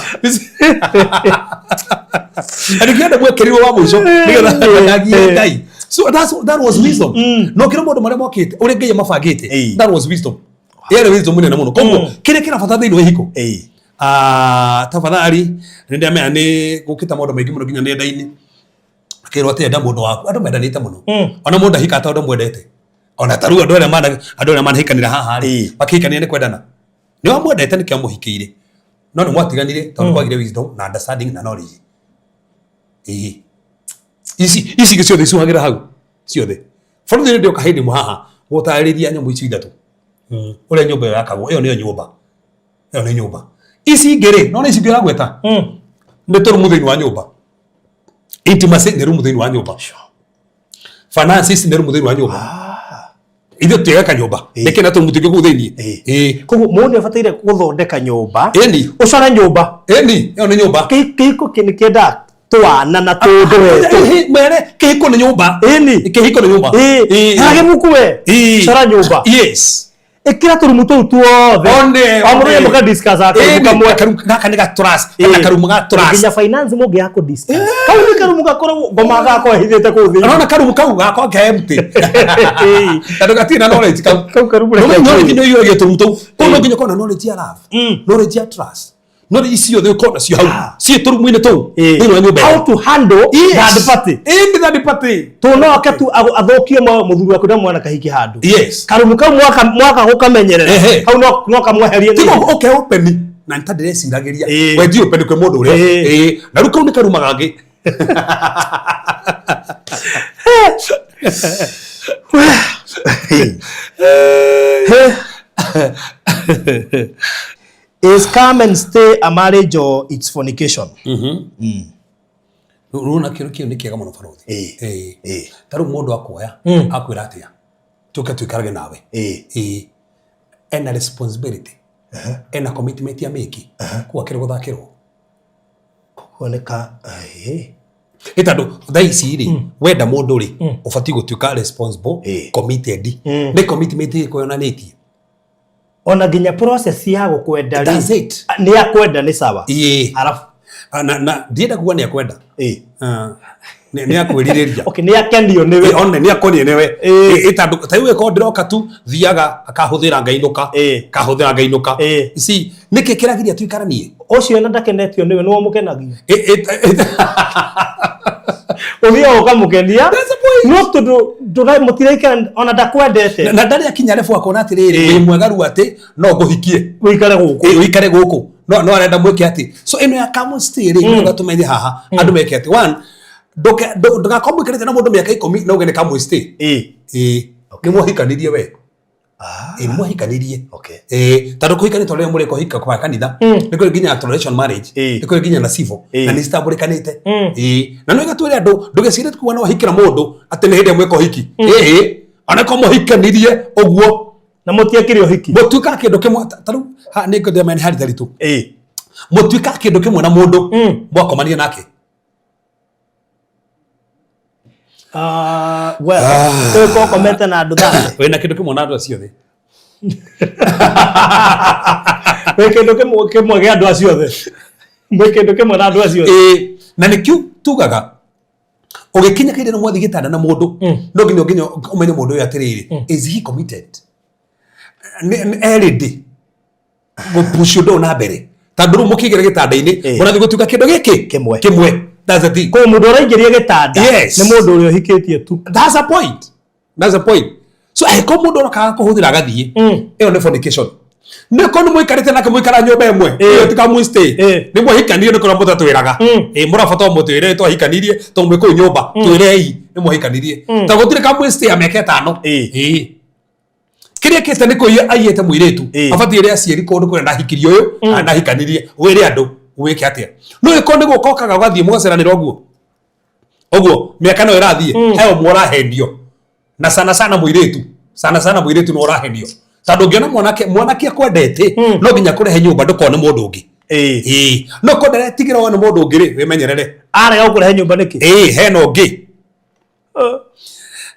Na nĩkĩo Adamu ekĩrirwo wa mũico nĩgetha ndakagie Ngai. So that was wisdom. No kĩrĩa maũndũ marĩa mokĩte ũrĩa Ngai amabangĩte, that was wisdom. Yarĩ wisdom nene mũno. Koguo kĩrĩa kĩrabata thĩinĩ wa ihiko, tafadhali, nĩ ndamenya nĩ gũkĩte maũndũ maingĩ mũno nginya nenda-inĩ, akĩrwo atĩ enda mũndũ waku, andũ mendanĩte mũno, ona mũndũ ahika tondũ mwendete, ona ta rĩu andũ arĩa mana andũ arĩa manahikanĩra haha rĩ, makĩhikania nĩ kwendana, nĩ wamwendete nĩkĩo amũhikĩire, no nĩ mwatiganire tondũ kwagire wisdom na understanding na knowledge. Ĩĩ, ici ici ingĩ ciothe icuhagĩra hau ciothe. Borithi nĩ ndĩoka hĩndĩ ĩmwe haha gũtarĩria nyamũ icio ithatũ, ũrĩa nyũmba ĩyo yakagwo. Ĩyo nĩyo nyũmba, ĩyo nĩ nyũmba. Ici ingĩ rĩ, no nĩ ici ingĩ ũragweta nĩ tũrumu thĩinĩ wa nyũmba. Intimacy nĩ rumu thĩinĩ wa nyũmba, finances nĩ rumu thĩinĩ wa nyũmba. Ithuĩ tũtigaka nyũmba nĩkĩ na tũrumu tũingĩ kũu thĩinĩ? Ĩĩ. Koguo mũndũ nĩ abataire gũthondeka nyũmba. Ĩni. Ũcore nyũmba. Ĩni, ĩyo nĩ nyũmba. Kĩhiko nĩ kĩendaga twana na tũndũ we. Ĩhĩ, mere kĩhiko nĩ nyũmba. Ĩni. Kĩhiko nĩ nyũmba. Ĩĩ. Ĩĩ. Hena gĩbuku we. Ĩĩ. Cora nyũmba. Yes. Ĩkĩra tũrumu tũu tuothe. One, O mũndũ one. mũka discuss akarumu Ĩni, kamwe. gakarumu gaka nĩ ga trust, kana karumu ga trust. Nginya finance mũngĩaga kũ discuss. Kau nĩ karumu gakoragwo ngoma gakwa hithĩte kũu thĩinĩ. Ũrona karumu kau gakwa ke empty. Ĩĩ. Tondũ gatirĩ na knowledge kau. Kau karumu No reke knowledge njũĩ. nĩ ũiyũragia tũrumu tũu. Koguo no Ĩĩ. nginya ũkorwo na knowledge ya love, knowledge ya trust, knowledge ici ciothe ũkorwo nacio hau ciĩ tũrumu-inĩ tũu thĩinĩ wa nyũmba How ĩyo. to handle third party. Ĩĩ, nĩ third party. Tũnoke tu athũkie moyo mũthuri waku ndamwana kahiki handũ. Karumu kau mwaka mwaka gũkamenyerera. Hau no no kamweherie. Tiga ũke open na nĩ ta ndĩreciragĩria. Ĩĩ. We ndi open kwĩ mũndũ ũrĩa. Ĩĩ. Ĩĩ. Na rĩu kau nĩ karuma gangĩ. Is come and stay a marriage or it's fornication? Rũna kĩndũ kĩu nĩ kĩega mũno barothi. Ĩĩ. Ĩĩ. Ĩĩ. Ta rĩu mũndũ akuoya akwĩra atĩa, tũke tũikarage nawe. Ĩĩ. Ĩĩ. Ena responsibility, ena commitment ya mĩki kũu akĩrĩ gũthakĩrwo. Koguo nĩ ka ĩĩ. Ĩ tondũ thaa ici rĩ, wenda mũndũ rĩ, ũbatiĩ gũtuĩka responsible, Ĩĩ. committed. Nĩ commitment ĩrĩkũ yonanĩtie? Ona nginya process ya gũkwenda rĩ. That's it. Nĩ akwenda nĩ sawa. Ĩĩ. Arabu. Na ndienda kuga nĩ akwenda. Ĩĩ. Ah, nĩ akwĩrirĩria. Okay, nĩ akenio nĩwe. Ĩ, one nĩ akonio nĩwe. Ĩĩ. Ĩ, tondũ ta rĩu ĩkorwo ndĩroka tu thiaga akahũthĩra ngainũka, Ĩĩ. akahũthĩra ngainũka. Ĩĩ. Si nĩkĩ kĩragiria tuikaranie? Ũcio ona ndakenetio nĩwe nĩwe ũmũkenagia. Ĩ, ĩ, ĩ, Ũthiaga ũkamũkenia. That's the point. No tondũ mũtiraikara ona ndakwendete. Na ndarĩ akinya level akona atĩrĩrĩ, wĩ mwega rĩu atĩ no ngũhikie. Ũikare gũkũ. Ĩ, ũikare gũkũ. No arenda mwĩke atĩ. So ĩno ya come stay rĩ, nĩgetha tũmenye haha andũ meke atĩ. One, ndũgakorwo mũikarĩte na mũndũ mĩaka 10 na uge nĩ come stay. Ĩĩ. Ĩĩ. Nĩ mwahikanirie we. Ĩĩ, nĩ mwahikanirie. Okay. Ĩĩ, tondũ kũhikania to rĩrĩa mũrĩ kũhika kwa kanitha, nĩ kũrĩ nginya traditional marriage, Ĩĩ. nĩ kũrĩ nginya na civil, Ĩĩ. na nĩ citambũrĩkanĩte. Ĩĩ, na nĩ wega twĩre andũ ndũgecirie kuga no wahikĩra mũndũ atĩ nĩ hĩndĩ ĩmwe ũhiki. Ĩĩ, ona ko mũhikanirie ũguo Na mũtiekire ũhiki. mũtuĩkaga kĩndũ kĩmwe ta rĩu haha nĩ ngwenda nĩ harĩ taritũ Ĩĩ. mũtuĩkaga kĩndũ kĩmwe na mũndũ mwakomania nake. Well, ũyũ ũkomete na andũ thate. Wĩna kĩndũ kĩmwe na andũ acio othe. Wĩ kĩndũ kĩmwe kĩa andũ acio othe. Mwĩ kĩndũ kĩmwe na andũ acio othe. Ĩĩ, na nĩkĩo tugaga ũgĩkinya kĩndũ mwathiĩ gĩtanda na mũndũ, no nginya ũmenye mũndũ ũyũ atĩrĩrĩ, is he committed? Nĩ ready? Gũpush ũndũ ũyũ na mbere, tondũ rĩu mũkĩingĩra gĩtanda-inĩ, mũrathiĩ gũtuĩka kĩndũ gĩkĩ Kĩmwe. Kĩmwe. That's the thing. Koguo mũndũ ũraingĩria gĩtanda Yes. nĩ mũndũ ũrĩa ũhikĩtie tu. That's a point, that's a point. So angĩkorwo mũndũ arokaga kũhũthĩra agathiĩ, ĩyo nĩ fornication. Nĩ korwo nĩ mũikarĩte nake, mũikara nyũmba ĩmwe, ĩyo ti kamwĩstay. Nĩ mwahikanirie, nĩ korwo mũtatwĩraga. Ĩ mũrabata o mũtwĩre twahikanirie, tondũ mwĩ kũu nyũmba, twĩrei nĩ mwahikanirie, tondũ gũtirĩ kamwĩstay ya mĩaka 5. Ĩ kĩrĩa kĩte nĩ kũiya aiyĩte mũirĩtu. Abatiĩ ĩrĩa aciari kũndũ kũrĩa ndahikirie ũyũ kana ndahikanirie, wĩre andũ wĩke atĩa. No ĩkorwo nĩ gũka ũkaga ũgathiĩ mũgaceranĩra ũguo ũguo, mĩaka no ĩrathiĩ, he ũmwe ũrahenio, na sana sana mũirĩtu, sana sana mũirĩtu no ũrahenio, tondũ ũngĩona mwanake, mwanake akwendete, no nginya kũrehe nyũmba ndũkone mũndũ ũngĩ. Ĩĩ, no ko nderetigĩra wone mũndũ ũngĩ rĩ, wĩmenyerere. Arega gũkũrehe nyũmba nĩkĩ? Ĩĩ, hena ũngĩ.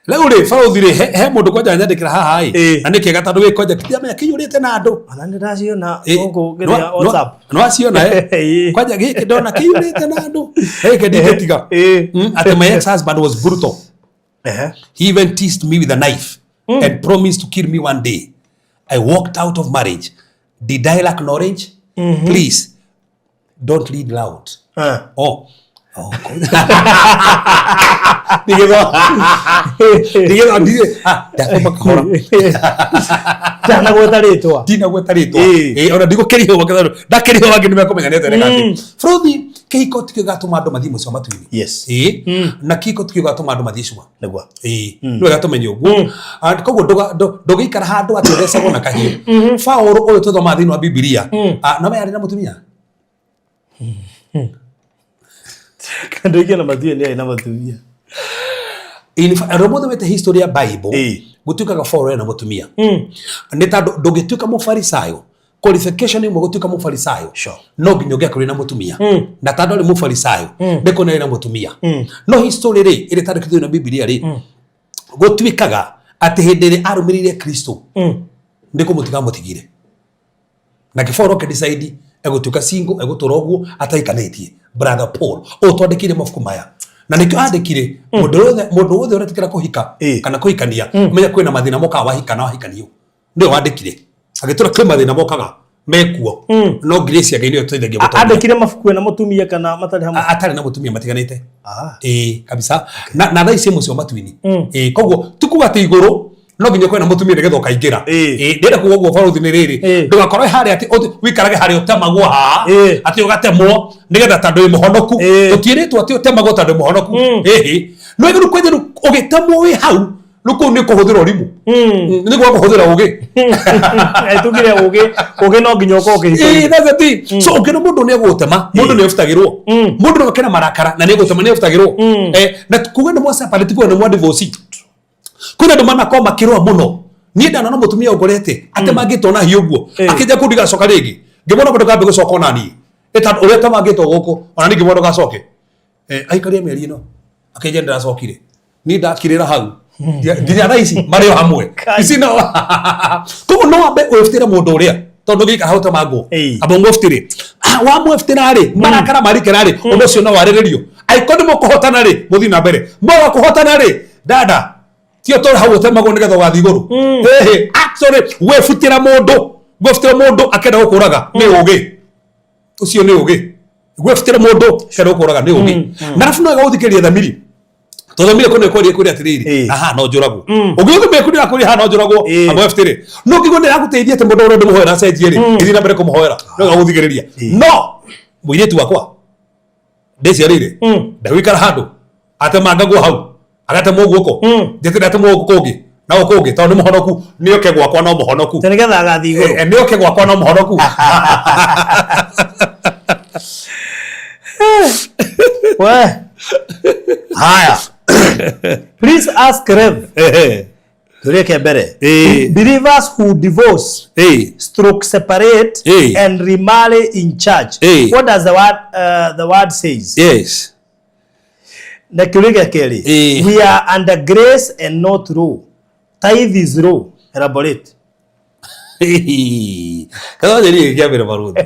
Rĩu rĩ, barũthi rĩ, he mũndũ kwanja nyandĩkĩra haha ĩ, na nĩ kĩega tondũ gĩ kwanja ndiramenya kĩiyũrĩte na andũ. Ona nĩ ndaciona gũkũ kĩrĩa WhatsApp. No aciona kwanja gĩkĩ ndona kĩiyũrĩte na andũ gĩkĩ ndingĩtiga. Atĩ my ex husband was brutal. He even teased me with a knife and promised to kill me one day. I walked out of marriage. Did I lack knowledge? Please don't read loud. Oh. Ndigĩtho ndigĩ ah ndathoma kahora. Ndanagweta rĩtwa. Ndinagweta rĩtwa. Ĩ ona ndigũkĩrihwo wakĩtho ndakĩrihwo wangĩ nĩmekũmenya nĩ atĩa nĩ Frothi kĩhiko tikĩo gatũma andũ mathiĩ mũciĩ wa matu-inĩ. Ĩ na kĩhiko tikĩo gatũma andũ mathiĩ cua. Nĩguo. Ĩĩ, nĩ wega tũmenye ũguo. Ah, koguo ndũgĩikara handũ atĩ ũthecagwo na kahiũ. Paũlũ ũyũ tũthomaga thĩinĩ wa Bibilia, ah, no we arĩ na mũtumia. Ndoikia na matumia nĩ arĩ na matumia. In fact, andũ mothe wete history ya Bible, gũtuĩkaga Paũlũ ena mũtumia. Nĩ tondũ ndũngĩtuĩka mũfarisayo, qualification ĩmwe gũtuĩka mũfarisayo, no nginya ũngĩakorirwo na mũtumia. Na tondũ arĩ mũfarisayo, nĩ kuona arĩ na mũtumia. No history rĩ, ĩrĩa ĩtandĩkĩtwo na Bibilia rĩ, gũtuĩkaga atĩ hĩndĩ ĩrĩa arũmĩrĩire Kristo, nĩ kũmũtiga amũtigire. Na kĩboro ke decide egũtuĩka single, egũtũra ũguo ataikanĩtie. Brother Paul ũyũ twandĩkire mabuku maya, na nĩkĩo andĩkire, mũndũ wothe ũretĩkĩra kũhika kana kũhikania, menya kwĩna mathĩna mokaga wahika na wahikanio. Nĩwe wandĩkire agĩtũra kwĩ mathĩna mokaga mekuo, no grace ya Ngai nĩyo ĩtũteithagia gũtoria. Andĩkire mabuku ena mũtumia kana matarĩ hamwe? Atarĩ na mũtumia, matiganĩte. Ĩĩ kabisa, na thaa ici mũciĩ wa matu-inĩ. Ĩĩ, koguo ti kuga atĩ igũrũ no nginya ũkorwo na mũtumia nĩgetha ũkaingĩra. Ĩĩ, ndĩrenda kuga ũguo barũthi nĩ rĩrĩ, ndũgakorwo harĩa atĩ wĩikarage harĩa ũtemagwo haha, atĩ ũgatemwo nĩgetha tondũ wĩ mũhonoku. Tũtiĩrĩtwo atĩ ũtemagwo tondũ wĩ mũhonoku. Ĩhĩ, no rĩu kwanja rĩu ũgĩtemwo wĩ hau, rĩu kũu nĩ kũhũthĩra ũrimũ. Nĩ kwaga kũhũthĩra ũgĩ. Tugire ũgĩ no nginya ũkorwo ũkĩhikania. Ĩĩ, that's the thing. So ũngĩona mũndũ nĩ egũgũtema, mũndũ nĩ ebutagĩrwo, mũndũ no oke na marakara na nĩ egũtema, nĩ ebutagĩrwo. Na kuga nĩ mwa separate ti kuga nĩ mwa divorce. Kwĩna andũ manakorwo makĩrũa mũno. Niĩ ndanona mũtumia ũngorete atemangĩtwo na hiũ ũguo, akĩnja kũu ndigacoka rĩngĩ, ngĩmwona mũndũ kambe gũcoka ona niĩ. Ĩ tondũ ũrĩa ũtemangĩtwo gũkũ, ona niĩ ngĩmwona ndũgacoke. Aikaria mĩeri ĩno akĩnja ndĩracokire, niĩ ndakirĩra hau nginya thaa ici marĩ o hamwe. Ici no koguo no wambe wĩbutĩre mũndũ ũrĩa, tondũ ndũngĩikara hau ũtemangwo. Amba ũmwĩbutĩre. Ah, wamwĩbutĩra rĩ, marakara marikĩra rĩ, ũndũ ũcio no warĩrĩrio. Angĩkorwo nĩ mũkũhotana rĩ, mũthiĩ na mbere. Mwaga kũhotana rĩ, dada, ti ũtũre hau ũtemagwo nĩgetha ũgathiĩ igũrũ. Ĩhĩ, actually gwĩbutĩra mũndũ, gwĩbutĩra mũndũ akĩenda gũkũraga nĩ ũgĩ ũcio, nĩ ũgĩ. Gwĩbutĩra mũndũ akĩenda gũkũraga nĩ ũgĩ. Na arabu no wega gũthikĩrĩria thamiri, tondũ thamiri kũnĩ kwaria kwĩrĩ atĩrĩrĩ, aha no njũragwo. Ũngĩgwo thamiri kũnĩ yakwĩrĩ haha no njũragwo, amba wĩbutĩre. No ũngĩigua nĩ ĩragũteithia atĩ mũndũ ũrĩa ndĩmũhoera acenjie rĩ, ĩthiĩ na mbere kũmũhoera, no wega gũthikĩrĩria. No mũirĩtu wakwa ndĩciarĩire, ndagũikara handũ atemangagwo hau, agatemwo guoko, njĩtĩre atemwo gũkũ kũngĩ na gũkũ kũngĩ, tondũ nĩ mũhonoku, nĩ oke gwakwa no mũhonoku. Nĩ nĩgetha agathiĩ igũrũ. Nĩ oke gwakwa no mũhonoku. We. Haya. Please ask Rev. Kĩũria kĩa mbere. Believers who divorce stroke separate and remarry in church. What does the word says? Yes. Na kĩũria gĩa kerĩ. We are under grace and not law. Tithe is law. Elaborate. Kathonjeri gä mbere baruthi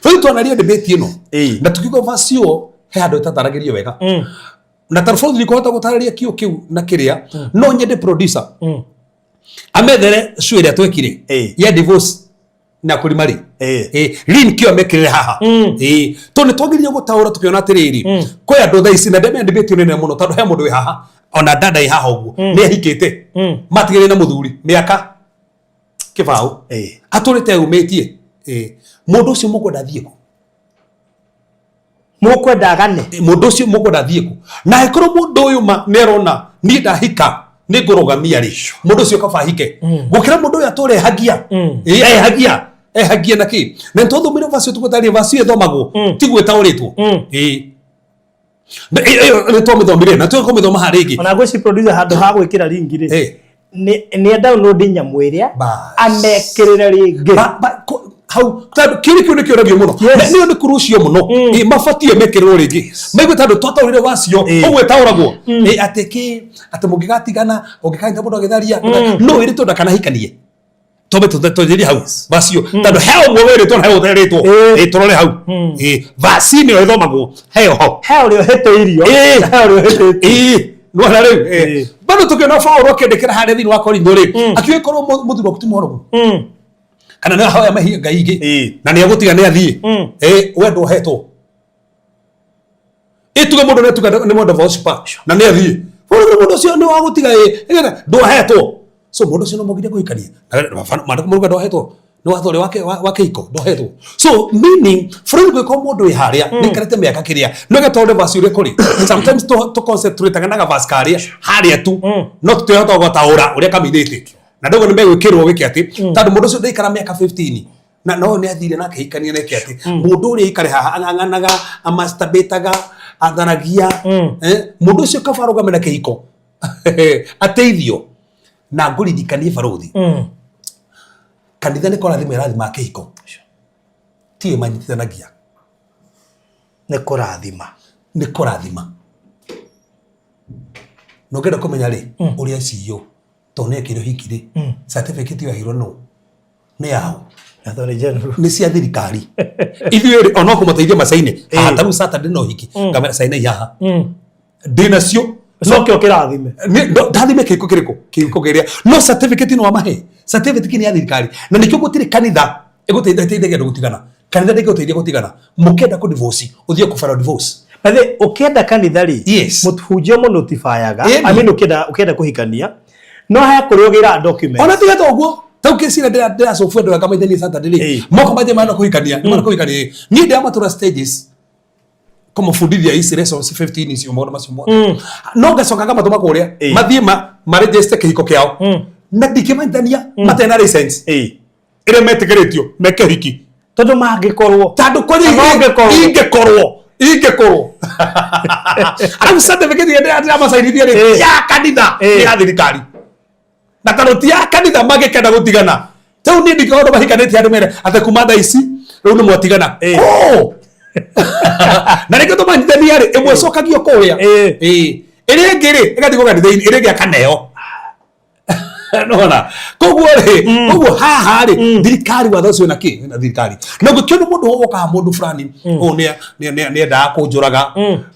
bũrũri twanaria debate ĩno, na tukiuga verse ĩyo he handũ ĩtataragĩrio wega, na ta bũrũri ndikũhota gũtarĩria kiũ kĩu na kĩrĩa, no nyende producer amethere show ĩrĩa twekire ya divorce. Na kũrima rĩ. Eh. Link ĩyo mekĩrĩre haha. Tondũ nĩ twagĩrĩire gũtaũra tũkĩona atĩrĩrĩ, kwĩ andũ thaa ici na ndemenya debate nene mũno, tondũ he mũndũ wĩ haha ona dada ĩ haha ũguo nĩ ahikĩte, matigĩrĩre na mũthuri mĩaka kĩbaũ, atũrĩte eyũmĩtie. Mũndũ ũcio mũkwenda athiĩ kũ? Mũkwenda agane? Mũndũ ũcio mũkwenda athiĩ kũ? Na angĩkorwo mũndũ ũyũ ma nĩ arona niĩ ndahika nĩ ngũrũgamia rĩ, mũndũ ũcio kaba ahike gũkĩra mũndũ ũyũ atũre ehagia. Ehagia ehagia na kĩ? Na nĩ twathomire verse ĩyo, tũgũtarĩria verse ĩyo ĩthomagwo tiguo ĩtaũrĩtwo. Na ĩyo nĩ twamĩthomire na tũkũmĩthoma haha rĩngĩ. Ona ngwĩci producer handũ ha gwĩkĩra ringi rĩ, nĩ download nyamũ ĩrĩa Bas. amekĩrĩre rĩngĩ. Hau tondũ kĩrĩ kĩu nĩ kĩũragio mũno. Na nĩyo nĩ crucial mũno. Mabatiĩ mekĩrĩrwo rĩngĩ maigue, tondũ twataũrire wacio ũguo ĩtaũragwo. Atĩ kĩ atĩ mũngĩgatigana ũngĩkanyita mũndũ agĩtharia no wĩrĩtwo ndakanahikanie, twambe tũthĩrie hau vacio, tondũ he ũguo wĩrĩtwo na he ũterĩtwo. Tũrore hau. Vaci nĩyo ĩthomagwo heyo ho. He ũrĩa ũhĩtĩirio, he ũrĩa ũhĩtĩtie. Nĩwona rĩu, bado tũkĩona Paũlũ akĩandĩkĩra harĩa thĩinĩ wa Korintho rĩ, akiuga korwo mũthuri waku ti mworogu kana nĩ ahoya mahia ngai ingĩ na nĩ agũtiga nĩ athiĩ, we ndwohetwo. Ĩtuge mũndũ nĩ atuga nĩ mwenda worshiper na nĩ athiĩ bũrũri, mũndũ ũcio nĩ wagũtiga, nĩgetha ndwohetwo. So mũndũ ũcio no mũgirie kũhikania. Maandĩko maruga ndwohetwo nĩ watho ũrĩa wa kĩhiko, ndwohetwo. So meaning bũrũri gwĩko mũndũ wĩ harĩa nĩ ikarĩte mĩaka kĩrĩa no gĩtonde verse ũrĩa kũrĩ, sometimes to concentrate na verse karĩa harĩa tu, no tũtihota gũtaũra ũrĩa kamithĩte na ndogo nĩ megwĩkĩrwo wĩke atĩ, tondũ mũndũ ũcio ndaikara mĩaka 15 na no nĩ athire na akĩhikania neke atĩ mũndũ ũrĩa aikare haha ang'ang'anaga, amasturbataga, atharagia, mũndũ ũcio kaba arũgame na kĩhiko ateithio. Na ngũririkanie barũthi, kanitha nĩ kũrathima ĩrathima kĩhiko, tiyo manyitithanagia. Nĩ kũrathima. Nĩ kũrathima. Na ũngĩenda kũmenya rĩ, ũrĩa CEO tondũ nĩ ekĩrwo hiki rĩ, certificate ĩyo yaheirwo nũ? Nĩ yao? Attorney General. Nĩ cia thirikari. Ithuĩ rĩ, ona kũmateithia macaine haha, ta rĩu Saturday no hiki ngamera caina haha ndĩ nacio. Ũcoke ũkĩrathime. Ndathime kĩhiko kĩrĩkũ? Kĩhiko kĩrĩa no certificate no amahe, certificate nĩ ya thirikari, na nĩkĩo gũtirĩ kanitha ĩgũteithia ĩteithagia andũ gũtigana. Kanitha ndĩngĩgũteithia gũtigana. Mũkĩenda kũ divorce, ũthiĩ kũbara divorce. By ũkĩenda kanitha rĩ, Yes. mũhunjia mũno notifyaga. Ĩni. I mean, ũkĩenda kũhikania no he kũrĩa ũgĩraga document. Ona tiga ta ũguo, tau kĩcira ndĩracobu andũ akamaithania Saturday rĩ, moko maje mana kũhikania nĩ mana kũhikania, niĩ ndĩramatũra stages kũmũbundithia ici lessons 15 icio, maũndũ macio mothe, no ngacoka ngamatũma kũrĩa mathiĩ maregister kĩhiko kĩao na ndingĩmaithania matarĩ na license ĩrĩa metĩkĩrĩtio meke ũhiki. Tondũ mangĩkorwo Tondũ kũrĩ Kana ũngĩkorwo. Ingĩkorwo arabu certificate ĩrĩa ndĩramacainithia rĩ, ya kanitha, nĩ ya thirikari, na tondũ ti ya kanitha mangĩkenda gũtigana, rĩu niĩ ndingĩkorwo mahikanĩtie andũ mere atĩ kuma thaa ici rĩu nĩ mwatigana. Kũ? Na rĩngĩ tũmanyithania rĩ, ĩmwe ĩcokagio kũrĩa. Ĩrĩa ĩngĩ rĩ, ĩgatigwo kanitha-inĩ, ĩrĩa ĩngĩ akaneo. Nona koguo rĩ, koguo haha rĩ, thirikari watho ũcio na kĩ na thirikari na gũkĩona mũndũ wokaga mũndũ fulani ũyũ nĩ endaga kũnjũraga,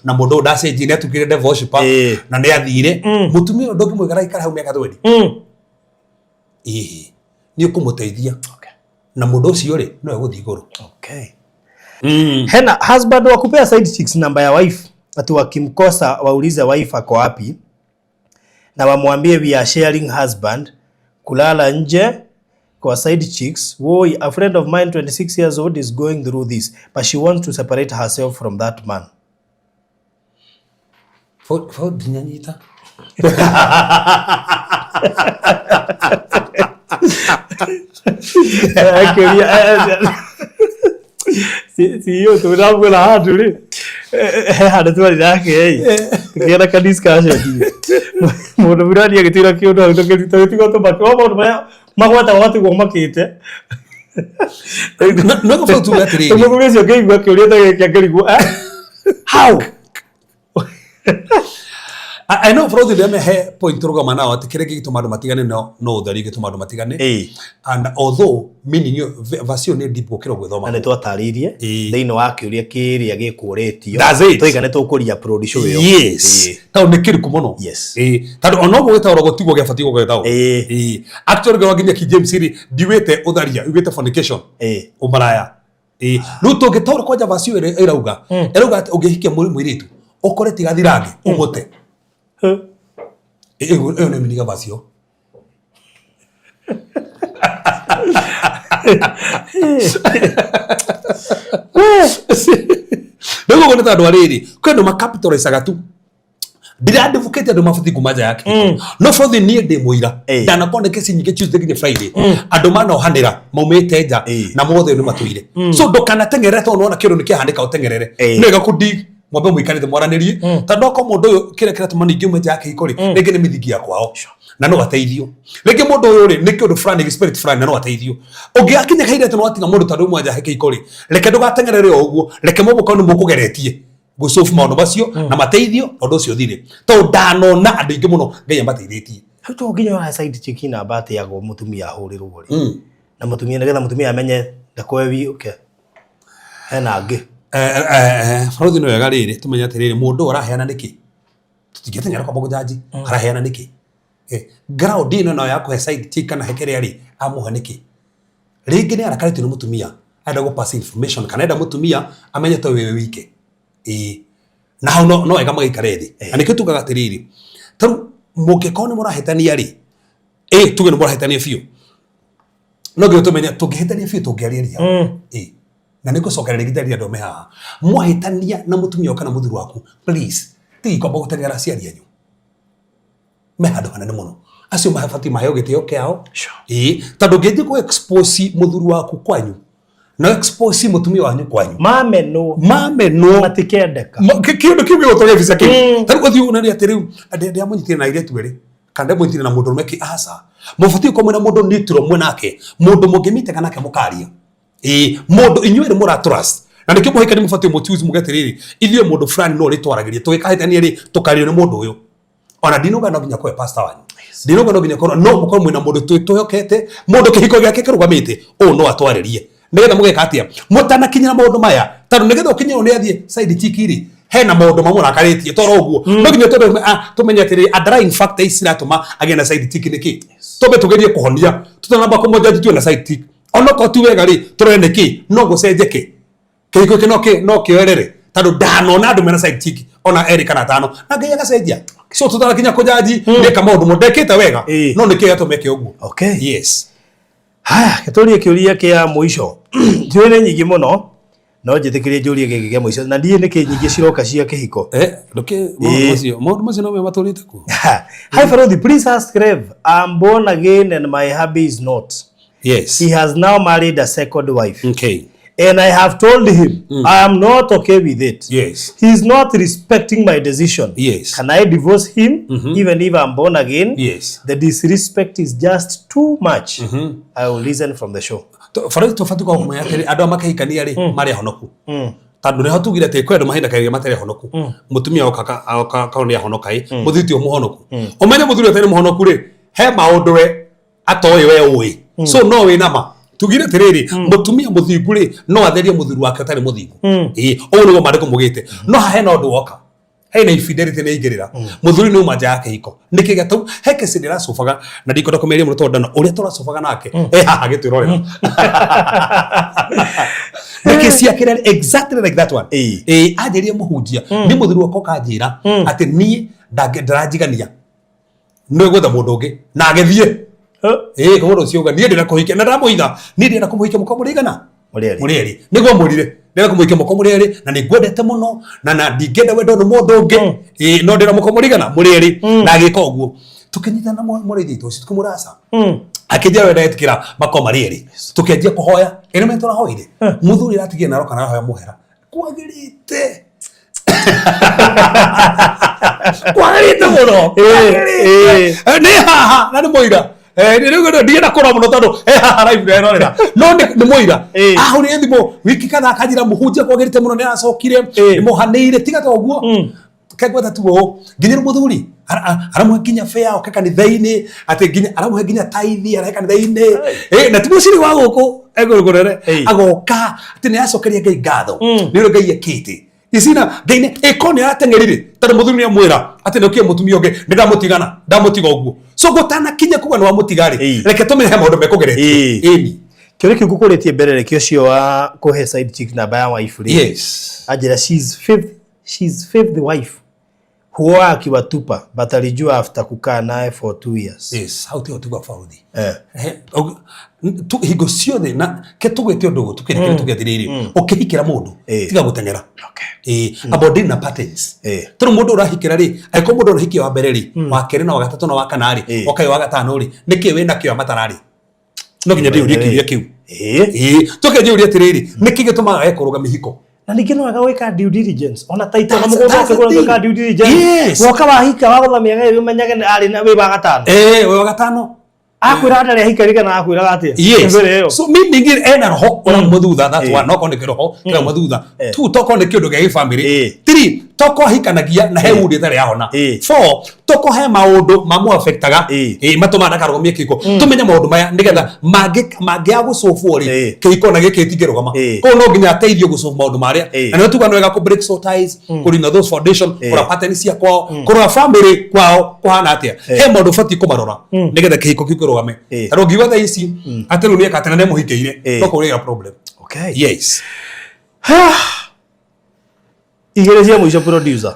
na mũndũ ũyũ ndacenjie, nĩ atukire devil worshiper na nĩ athire, mũtumia ũyũ ndũngĩmũigara aikare hau mĩaka 20. Ĩĩ, nĩ ũkũmũteithia na mũndũ ũcio rĩ, no egũthiĩ igũrũ. Okay. Hena husband wa kupea side chicks namba ya wife, ati wakimkosa waulize wife ako wapi na wamwambie we are sharing husband, kulala nje kwa side chicks. Woi, a friend of mine 26 years old is going through this, but she wants to separate herself from that man. Ndinyanyita. Akĩũria CEO tũramwĩra handũ rĩ, he handũ twarĩ nake ĩ, tũkĩgĩa ka discussion, mũndũ fulani agĩtwĩra kĩũndũ hau, tũgĩtigwo tũmakĩ o maũndũ marĩa magwatagwo matigwo makĩte. No gũbau tuge atĩrĩrĩ, Mũthuri ũcio ngĩigua kĩũria ta gĩkĩ akĩrigwo, "Eh, how?" I know bro thĩ he point rũgama nao atĩ kĩrĩa gĩgĩtũma andũ matigane no ũtheri gĩtũma andũ matigane. And although meaning ĩyo verse ĩyo nĩ deep gũkĩra gwĩthoma. Na nĩ twatarĩirie thĩinĩ wa kĩũria kĩrĩa gĩkũrĩtio. That's it. Tũiga nĩ tũkũria upload show ĩyo. Yes. Tondũ nĩ kĩriku mũno. Yes. Tondũ ona ũguo gĩtaũrwo gũtiguo gĩabatiĩ gũgĩtaũrwo. Actually ngĩrora nginya King James rĩ ndiugĩte ũtharia, yugĩte fornication. Ũmaraya. Rĩu tũngĩtaũra kwanja verse ĩyo ĩrauga ĩrauga atĩ ũngĩhikia mũirĩtu ũkore ti gathirange ũmũte. Ĩyo nĩ meaning ya verse ĩyo. Rĩu ũguo nĩ tondũ wa rĩrĩ kwĩ andũ macapitalizaga tu ndirandivukĩte andũ mabatiĩ kuma nja ya kĩhiko no bothe niĩ ndĩ mũira ndanakorwo nĩ kesi nyingĩ Tuesday nginya Friday andũ manohanĩra maumĩte nja na mothe nĩ matũire. So ndũkanateng'erere tondũ nĩwona kĩndũ nĩ kĩahanĩka ũteng'erere. Nĩ wega kũ dig mwambe mũikarĩte mwaranĩrie tondũ okorwo mũndũ ũyũ kĩrĩa kĩratũma ningĩ ume nja ya kĩhiko rĩ rĩngĩ nĩ mĩthingi ya kwao na no ateithio, rĩngĩ mũndũ ũyũ rĩ nĩ kĩũndũ fulani spirit fulani na no ateithio. Ũngĩgakinya kahinda atĩ nĩwatiga mũndũ tondũ ũmwe nja ya kĩhiko rĩ, reke ndũgateng'erere o ũguo, reke mũgũkorwo nĩ mũkũgeretie gũcobu maũndũ macio na mateithio na ũndũ ũcio ũthire, tondũ ndanona andũ aingĩ mũno Ngai amateithĩtie. Hau to nginya wa side chick namba atĩagwo mũtumia ahũrĩrwo rĩ na mũtumia nĩgetha mũtumia amenye ndakoe okay hena angĩ. Bũrũri nĩ wega rĩrĩ tũmenye atĩrĩrĩ mũndũ ũyũ araheana nĩkĩ, tũtingĩteng'era kwamba kũjanji araheana nĩkĩ, ground ĩno nayo ya kũhe side chick kana he kĩrĩa rĩ amũhe nĩkĩ, rĩngĩ nĩ arakarĩtio nĩ mũtumia arenda gũ pass information kana enda mũtumia amenye to wĩ wike. Na hau no wega magaikare thĩ na nĩkĩo tugaga atĩrĩrĩ tarĩu mũngĩkorwo nĩ mũrahĩtania rĩ, tuge nĩ mũrahĩtania biũ, no nginya tũmenye tũngĩhĩtania biũ tũngĩarĩria. Na nĩ ngũcokera rĩngĩ njarĩrie andũ me haha, mwahĩtania na mũtumia kana mũthuri waku, please tigai kwamba gũteng'era aciari anyu, me handũ hanene mũno, acio mabatiĩ maheo gĩtĩo kĩao. Tondũ ũngĩthiĩ kũ expose mũthuri waku kwanyu na expose mũtumia wanyu kwanyu, mamenwo mamenwo matikendeka. Kĩũndũ kĩu gĩgũtũria bica kĩu. Tarĩu ũthiĩ ũnanie atĩ rĩu ndĩamũnyitire na airĩtu erĩ kana ndĩamũnyitire na mũndũ ũrũme kĩ, aca, mũbatiĩ gũkorwo mwĩna mũndũ neutral mwĩ nake, mũndũ mũngĩmitega nake mũkaria, mũndũ inyuĩ erĩ mũra trust, na nĩkĩo mũhikani mũbatiĩ mũchoose muge atĩrĩrĩ ithuĩ mũndũ fulani no ũrĩtwaragĩria tũgĩkahĩtania rĩ tũkario nĩ mũndũ ũyũ. Ona ndinauga no nginya kũhe pastor wanyu, ndinauga no nginya korwo no mũkorwo mwĩna mũndũ twĩhokete, mũndũ kĩhiko gĩake kĩrũgamĩte ũũ no atwarĩrie, nĩgetha mũgeka atĩa mũtanakinyĩra maũndũ maya, tondũ nĩgetha ũkinyĩrwo nĩ athiĩ side chick rĩ hena maũndũ mamũrakarĩtie toro ũguo no nginya tũmenye atĩrĩrĩ underlying factor ici ciratũma agĩe na side chick nĩkĩ, tũmbe tũgerie kũhonia tũtanamba kũmũjudge tuwe na side chick, onokorwo ti wega rĩ tũrore nĩkĩ no gũcenjeke kĩhiko kĩ no kĩoerere, tondũ ndanona andũ mena side chick ona erĩ kana atano na Ngai agacenjia. So tũtarakinya kũjanji nĩka maũndũ mo ndekĩte wega no nĩkĩo gĩatũma eke ũguo. Okay. Yes. Haya, gĩtũrie kĩũria kĩa mũico. Njũĩ nĩ nyingĩ mũno no njĩtĩkĩrie njũrie gĩkĩ kĩa mũico na ndiĩ nĩkĩ nyingĩ ciroka cia kĩhiko. Maũndũ macio no me matũrĩte kuo. Hi Farodhi, please ask Rev. I'm born again and my hubby is not. Yes. He has now married a second wife. Okay. And I have told him I am not okay with it. Yes. He is not respecting my decision. Yes. Can I divorce him even if I'm born again? Yes. The disrespect is just too much. I will listen from the show. Borithi tũbatiĩ gũkorwo kũmenya atĩrĩ andũ aya makĩhikania rĩ marĩ ahonoku, tondũ nĩho tugire atĩ kwĩ andũ mahinda matarĩ ahonoku, mũtumia oka akorwo nĩ ahonoka ĩ mũthuri ti mũhonoku, ũmenye mũthuri ũtarĩ mũhonoku rĩ he maũndũ we atoĩ we ũĩ, so no wĩ nama tugire atĩrĩrĩ mũtumia mũthingu rĩ no atherie mũthuri wake ũtarĩ mũthingu, ũguo nĩguo maandĩko maugĩte, no haha hena ũndũ woka hena infidelity nĩ aingĩrĩra mũthuri nĩ uma nja ya kĩhiko nĩkĩ gĩatũ he kesi ndĩracobaga na ndikwenda kũmĩaria mũno tondũ ndana ũrĩa tũracobaga nake haha agĩtwĩrorera nĩ kesi yake ĩrarĩ exactly like that one. Anjĩrire mũhunjia nĩ mũthuri wakwa ũkanjĩra atĩ niĩ ndaranjigania nĩ gwetha mũndũ ũngĩ na agĩthiĩ koguo rũciũ uga niĩ ndĩrenda kũhikia na ndamũitha niĩ ndĩrenda kũmũhikia mũkorwo mũrĩ igana Mũrĩ erĩ. Mũrĩ erĩ nĩguo mũrire ndĩrenda kũmũhikia mũkorwo mũrĩ erĩ na nĩ ngwendete mũno na ndingĩenda wendwo nĩ mũndũ ũngĩ, no ndĩrenda mũkorwo mũrĩ igana mũrĩ erĩ na agĩka ũguo tũkĩnyitana mũrĩithi witũ ũcio tũkĩmwĩra aca akĩnjĩra we ndetĩkĩra makorwo marĩ erĩ tũkĩanjia kũhoya ĩno me tũrahoire mũthuri aratigire na aroka na arahoya mũhera kwagĩrĩte kwagĩrĩte mũno nĩ haha na nĩ mũira rĩu ndienda kũrora mũno tondũ haha live nderorera no nĩ mũira ahũrire thimũ wiki kadhaa akanjĩra mũhunjia kwagĩrĩte mũno nĩ aracokire nĩ mohanĩire tiga ta ũguo kengweta tu ũũ nginya rĩu mũthuri Aramũhe nginya fare oke kanitha-inĩ, atĩ nginya aramũhe nginya taithi arahe kanitha-inĩ. Eh, na ti mũciri wa gũkũ egũrũgũrere. Ĩĩ. Agoka atĩ nĩ acokeria Ngai ngatho nĩ ũrĩa Ngai ekĩte icina. Ngai nĩ ĩko nĩ arateng'erire tondũ mũthuri nĩ amwĩra atĩ nĩ ũkĩe mũtumia ũngĩ, nĩ ndamũtigana, ndamũtiga ũguo. So gũtanakinya kuga nĩ wamũtiga rĩ, reke tũmenye he maũndũ mekũgeretio. Ĩni. Kĩũria kĩu ngũkũrĩtie mbere rĩ, kĩa ũcio wa kũhe side chick namba ya wife rĩ, anjĩra she's fifth wife, huwa akiwatupa, but alijua after kukaa naye for 2 years. Yes, hau tiho tugwa bauthi. Eh. Hingo ciothe na ke tugwĩte ũndũ ũyũ tukĩrĩ kĩrĩa tuge atĩrĩrĩ, ũkĩhikĩra mũndũ, tiga gũteng'era. Ĩĩ, about deal na patterns. Tondũ mũndũ ũrahikĩra rĩ, angĩkorwo mũndũ ũrahikia wa mbere rĩ, wa kerĩ na wa gatatũ na wa kana rĩ, oka wa gatano rĩ, nĩkĩ wĩ nakĩo matararĩ? No nginya ndĩyũrie kĩũria kĩu. Ĩĩ, tũke njĩũrie atĩrĩrĩ, nĩkĩ gĩtũmaga age kũrũga mĩhiko? Na ningĩ no wega gwĩka due diligence ona taito na mũgũnda That's the ũkĩgũra, thing. gwĩka due diligence. Woka wahika wagũtha mĩaka ĩrĩ, ũmenyage nĩ arĩ na wĩ wa gatano. Ĩĩ, wĩ wa gatano. Akwĩra ndarĩ ahikarĩ kana akwĩraga atĩa mbere ĩyo? So meaning ena roho ũrauma thutha. That's one. No korwo nĩ kĩroho kĩrauma thutha. Two, tokorwo nĩ kĩũndũ gĩa gĩbamĩrĩ. Three, tokorwo ahikanagia na he wound ĩtarĩ yahona. Four, tokorwo he maũndũ mamũafectaga, matũmaga ndakarũgamie kĩhiko. Tũmenye maũndũ maya nĩgetha mangĩaga gũcũbwo rĩ, kĩhiko na gĩkĩ gĩtingĩrũgama. Koguo no nginya ateithio gũcũbu maũndũ marĩa. Na nĩo tuga nĩ wega kũ break soul ties, kũrina those foundation, kũrora pattern cia kwao, kũrora family kwao kũhana atĩa. He maũndũ ũbatiĩ kũmarora nĩgetha kĩhiko kĩu kĩrũgame. Tondũ ũngiuga thaa ici atĩ rĩu nĩeka atĩ na nĩamũhingĩire, no kũrĩa problem. Yes. Igĩrĩ cia mũico, producer.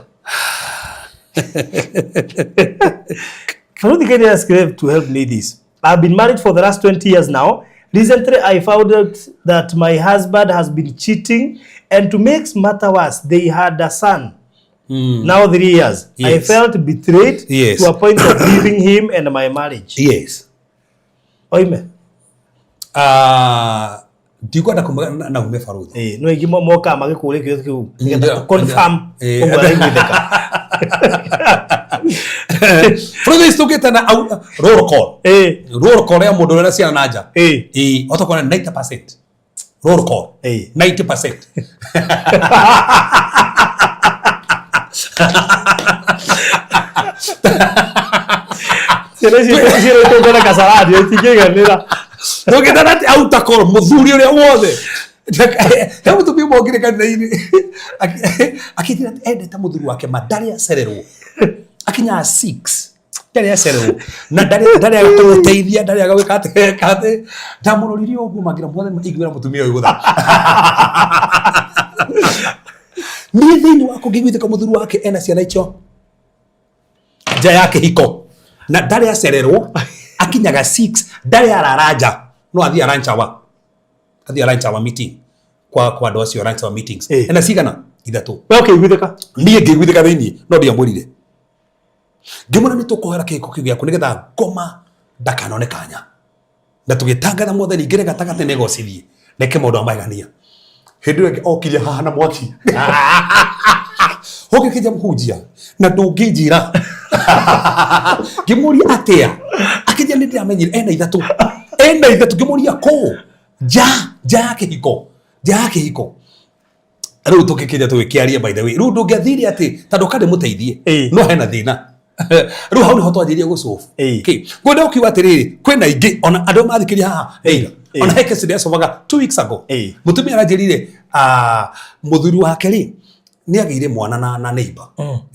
Faruthi, kindly ask Rev to help me this. I've been married for the last 20 years now. Recently, I found out that my husband has been cheating, and to make matter worse, they had a son. Now 3 years. I felt betrayed to a point of leaving him and my marriage. Oime. Ah, ndikwenda kuma na ume baruthi. Eh, no ingĩ mokaga magĩkũria kĩũria kĩu nĩgetha confirm ũguo araiguithĩka. Baruthi tũkĩte na roll call. Roll call ya mũndũ ũrĩa na ciana na nja. Ĩĩ, otokorwo 90% roll call. 90%. Ciana icio ciĩrĩtwo na kasarani itingĩiganĩra. Tũkĩte na outer call mũthuri ũrĩa wothe he mũtumia ũmwe okire kanitha-inĩ akĩnjĩra atĩ endete mũthuri wake ma ndarĩ acererwo, akinyaga 6, ndarĩ acererwo na ndarĩ aga kũmũteithia, ndarĩ aga gwĩka atĩ eka atĩ. Ndamũroririe ũguo mangira mothe ingĩra mũtumia ũyũ gũtha niĩ thĩinĩ wakwa ngĩiguithĩka mũthuri wake ena ciana icio nja ya kĩhiko na ndarĩ acererwo, akinyaga 6, ndarĩ arara nja, no athiĩ lunch hour, athiĩ lunch hour meeting kwa andũ acio, lunch hour meetings. Ena cigana ithatũ. We ũkĩiguithĩka? Niĩ ngĩiguithĩka thĩinĩ, no ndiamwĩrire. Ngĩmwĩra nĩ tũkũhoera kĩhiko kĩu gĩaku nĩgetha ngoma ndakanone kanya, na tũgĩtangatha Mwathani ingĩre gatagatĩ negocithie neke maũndũ ma magegania. Hĩndĩ ĩyo ĩngĩ okire haha na mwaki ũgĩkĩnja mũhunjia na ndũngĩnjĩra. Ngĩmũria atĩa, akĩnjĩra nĩ ndĩramenyire ena ithatũ, ena ithatũ. Ngĩmũria kũ? Nja, nja ya kĩhiko, nja ya kĩhiko. Rĩu tũgĩkĩnja tũgĩkĩaria, by the way, rĩu ndũngĩathire atĩ tondũ kandi mũteithie, no hena thĩna. Rĩu hau nĩho twanjĩrĩrie gũcobu. Ngwenda ũkiuga atĩrĩrĩ, kwĩna ingĩ ona andũ mathikĩria haha either. Ona he kesi ndĩracobaga 2 weeks ago. Mũtumia aranjĩrire, ah, mũthuri wake rĩ nĩ agĩire mwana na neighbor.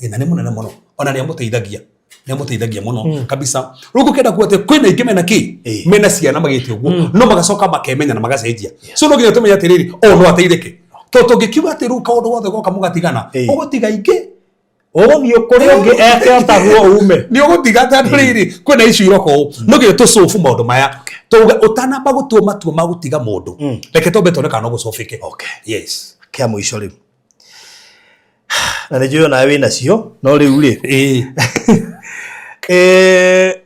Na nĩ mũnene mũno, ona nĩ amũteithagia mũno kabisa. Rĩu ngũkĩenda kuga atĩ kwĩna ingĩ mena kĩ, mena ciana magĩte ũguo, no magacoka makemenya na magacenjia. So no nginya tũmenye atĩrĩrĩ, o no ateithĩke, tondũ tũngĩkiuga atĩ rĩu kaũndũ gothe goka mũgatigana, ũgũtiga ingĩ. Ũgũthiĩ kũrĩ ũngĩ eke o taguo ume. Nĩ ũgũtiga, tondũ rĩrĩ kwĩna icio iroka ũũ, no nginya tũcũbu maũndũ maya tuge ũtanamba gũtua matua ma gũtiga mũndũ, reke twambe tuone kana no gũcũbĩke. Yes. Kĩa mũico rĩu, na nĩ njũĩ onawe wĩ nacio, no rĩu rĩ,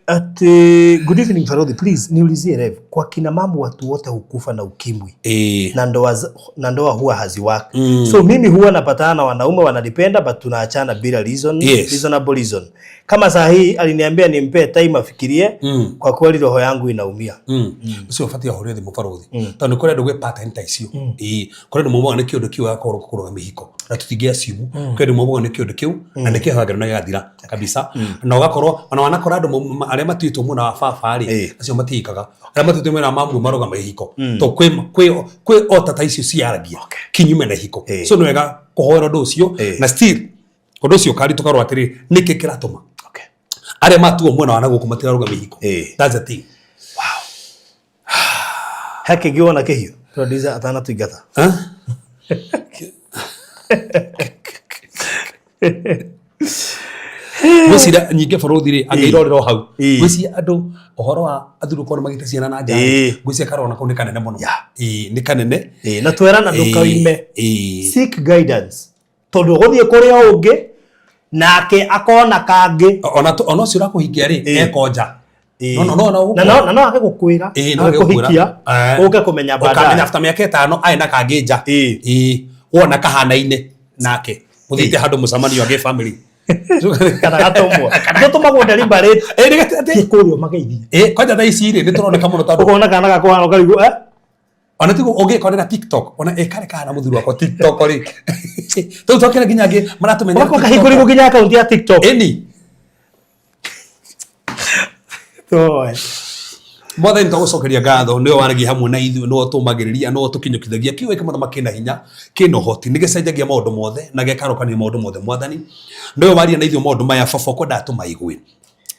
atĩ good evening Farodhi, please niulizie Rev, kwa kina mamu watu wote hukufa na ukimwi na ndoa huwa haziwaki. So mimi huwa napatana na wanaume wananipenda, but tunaachana bila reason, reasonable reason. Kama saa hii aliniambia nimpe time afikirie. Kwa kweli roho yangu inaumia. Ũcio ũbatiĩ ahũrĩre thimũ barothi, tondũ nĩ kũrĩ andũ gwĩ pattern ta icio. Ĩĩ, kũrĩ andũ maumaga nĩ kĩũndũ kĩu agakorwo kũrũga mĩhiko. Na tũtingĩ assume kwĩ andũ maumagwo nĩ kĩũndũ kĩu na nĩ kĩhagĩro na gĩgathira kabisa, na ũgakorwo ona wanakora andũ arĩa matuĩtwo mwena wa baba rĩ, acio matihikaga, arĩa matuĩtwo mwena wa mamu marũgama ihiko, to kwĩ ota ta icio ciaragia kinyume na ihiko. So nĩ wega kũhoera ũndũ ũcio. Na still ũndũ ũcio ũkaritũka atĩrĩ, nĩkĩ kĩratũma arĩa matuo mwena wa na gũkũ matirarũgama ihiko? That's the thing. He kĩngĩ wona kĩhiũ producer atanatũingata? Huh? Ngwĩciria nyingĩ bũrũthi rĩ angĩirorera o hau. Ngwĩciria andũ ũhoro wa athuri gũkorwo magĩte ciana na nja rĩ, ngwĩciria karona kau nĩ kanene mũno. Ĩĩ, nĩ kanene. Ĩĩ, na twerana ndũkaime. Seek guidance, tondũ ũgũthiĩ kũrĩ o ũngĩ nake akona kangĩ. Ona ũcio ũrakũhikia rĩ, ekonja. No, no, no, no, na no na no age gũkwĩra. Ĩĩ, no age gũkwĩra. Agĩkũhikia, ũke kũmenya ũkamenya baadaye. After mĩaka 5 arĩ na kangĩ nja. Ĩĩ, wona kahanaine nake mũthiĩte handũ mũcemanio agĩ family. Kana gatũmwo, tũtũmagwo deliberate. Ĩĩ, nĩ Thiĩ kũrĩa ũmageithie. Ĩĩ, kwanja thaa ici rĩ, nĩ tũroneka mũno tondũ ũkona kana gakũhana ũkarigwo eh? Ona tigo ũngĩkorera TikTok, ona ĩkarĩ kahana mũthuri wakwa TikTok rĩ, tũu twakĩra nginya angĩ maratũmenya. Ũgakorwo kahingũrĩirwo nginya akaunti ya TikTok. Ĩni. Toe. Mwathani, twagũcokeria ngatho nĩwe waragia hamwe na ithuĩ, nĩwe ũtũmagĩrĩria, nĩwe ũtũkinyũkithagia. Kiugo gĩkĩ, mũthamaki, kĩna hinya, kĩna ũhoti, nĩ gĩcenjagia maũndũ mothe na gĩkarũkania maũndũ mothe. Mwathani, nĩwe waria na ithuĩ maũndũ maya, baba, ũkwendaga tũmaigue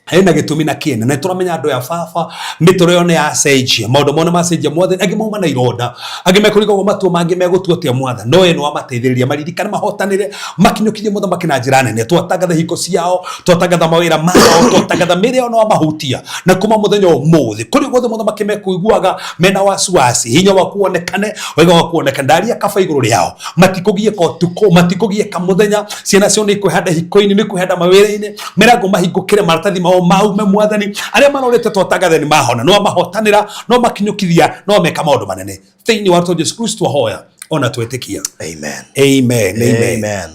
hena gĩtũmi na kĩene, na tũramenya andũ ya baba mĩtũrĩre yao nĩ yacenjia, maũndũ mao nĩ macenjia. Mwathani, angĩ mauma na ironda, angĩ mekũrigagwo matua mangĩ megũtua atĩa. Mwathani, no we nĩ wamateithĩrĩria maririkane, mahotanĩre, makinyũkithie mũthamaki na njĩra nene. Twatangatha hiko ciao, twatangatha mawĩra mao, twatangatha mĩrĩ yao, na wamahutia na kuma mũthenya ũmũthĩ kũrĩ guothe mũthamaki mekũiguaga mena wasiwasi, hinya waku wonekane, wega waku wonekane. Ndaria kaba igũrũ rĩao, matikũgiĩka ũtukũ, matikũgiĩka mũthenya. Ciana ciao nĩ ikwĩhanda hiko-inĩ, nĩ ikwĩhanda mawĩra-inĩ, mĩrango mahingũkĩre, maratathi mao maume. Mwathani, arĩa marorĩte, twatangatha nĩ mahona, no mahotanĩra, no makinyũkithia, no meka maũndũ manene thĩinĩ wa rĩtwa Jesu Kristo ahoya ona twetĩkia. Amen. Amen, amen. Amen.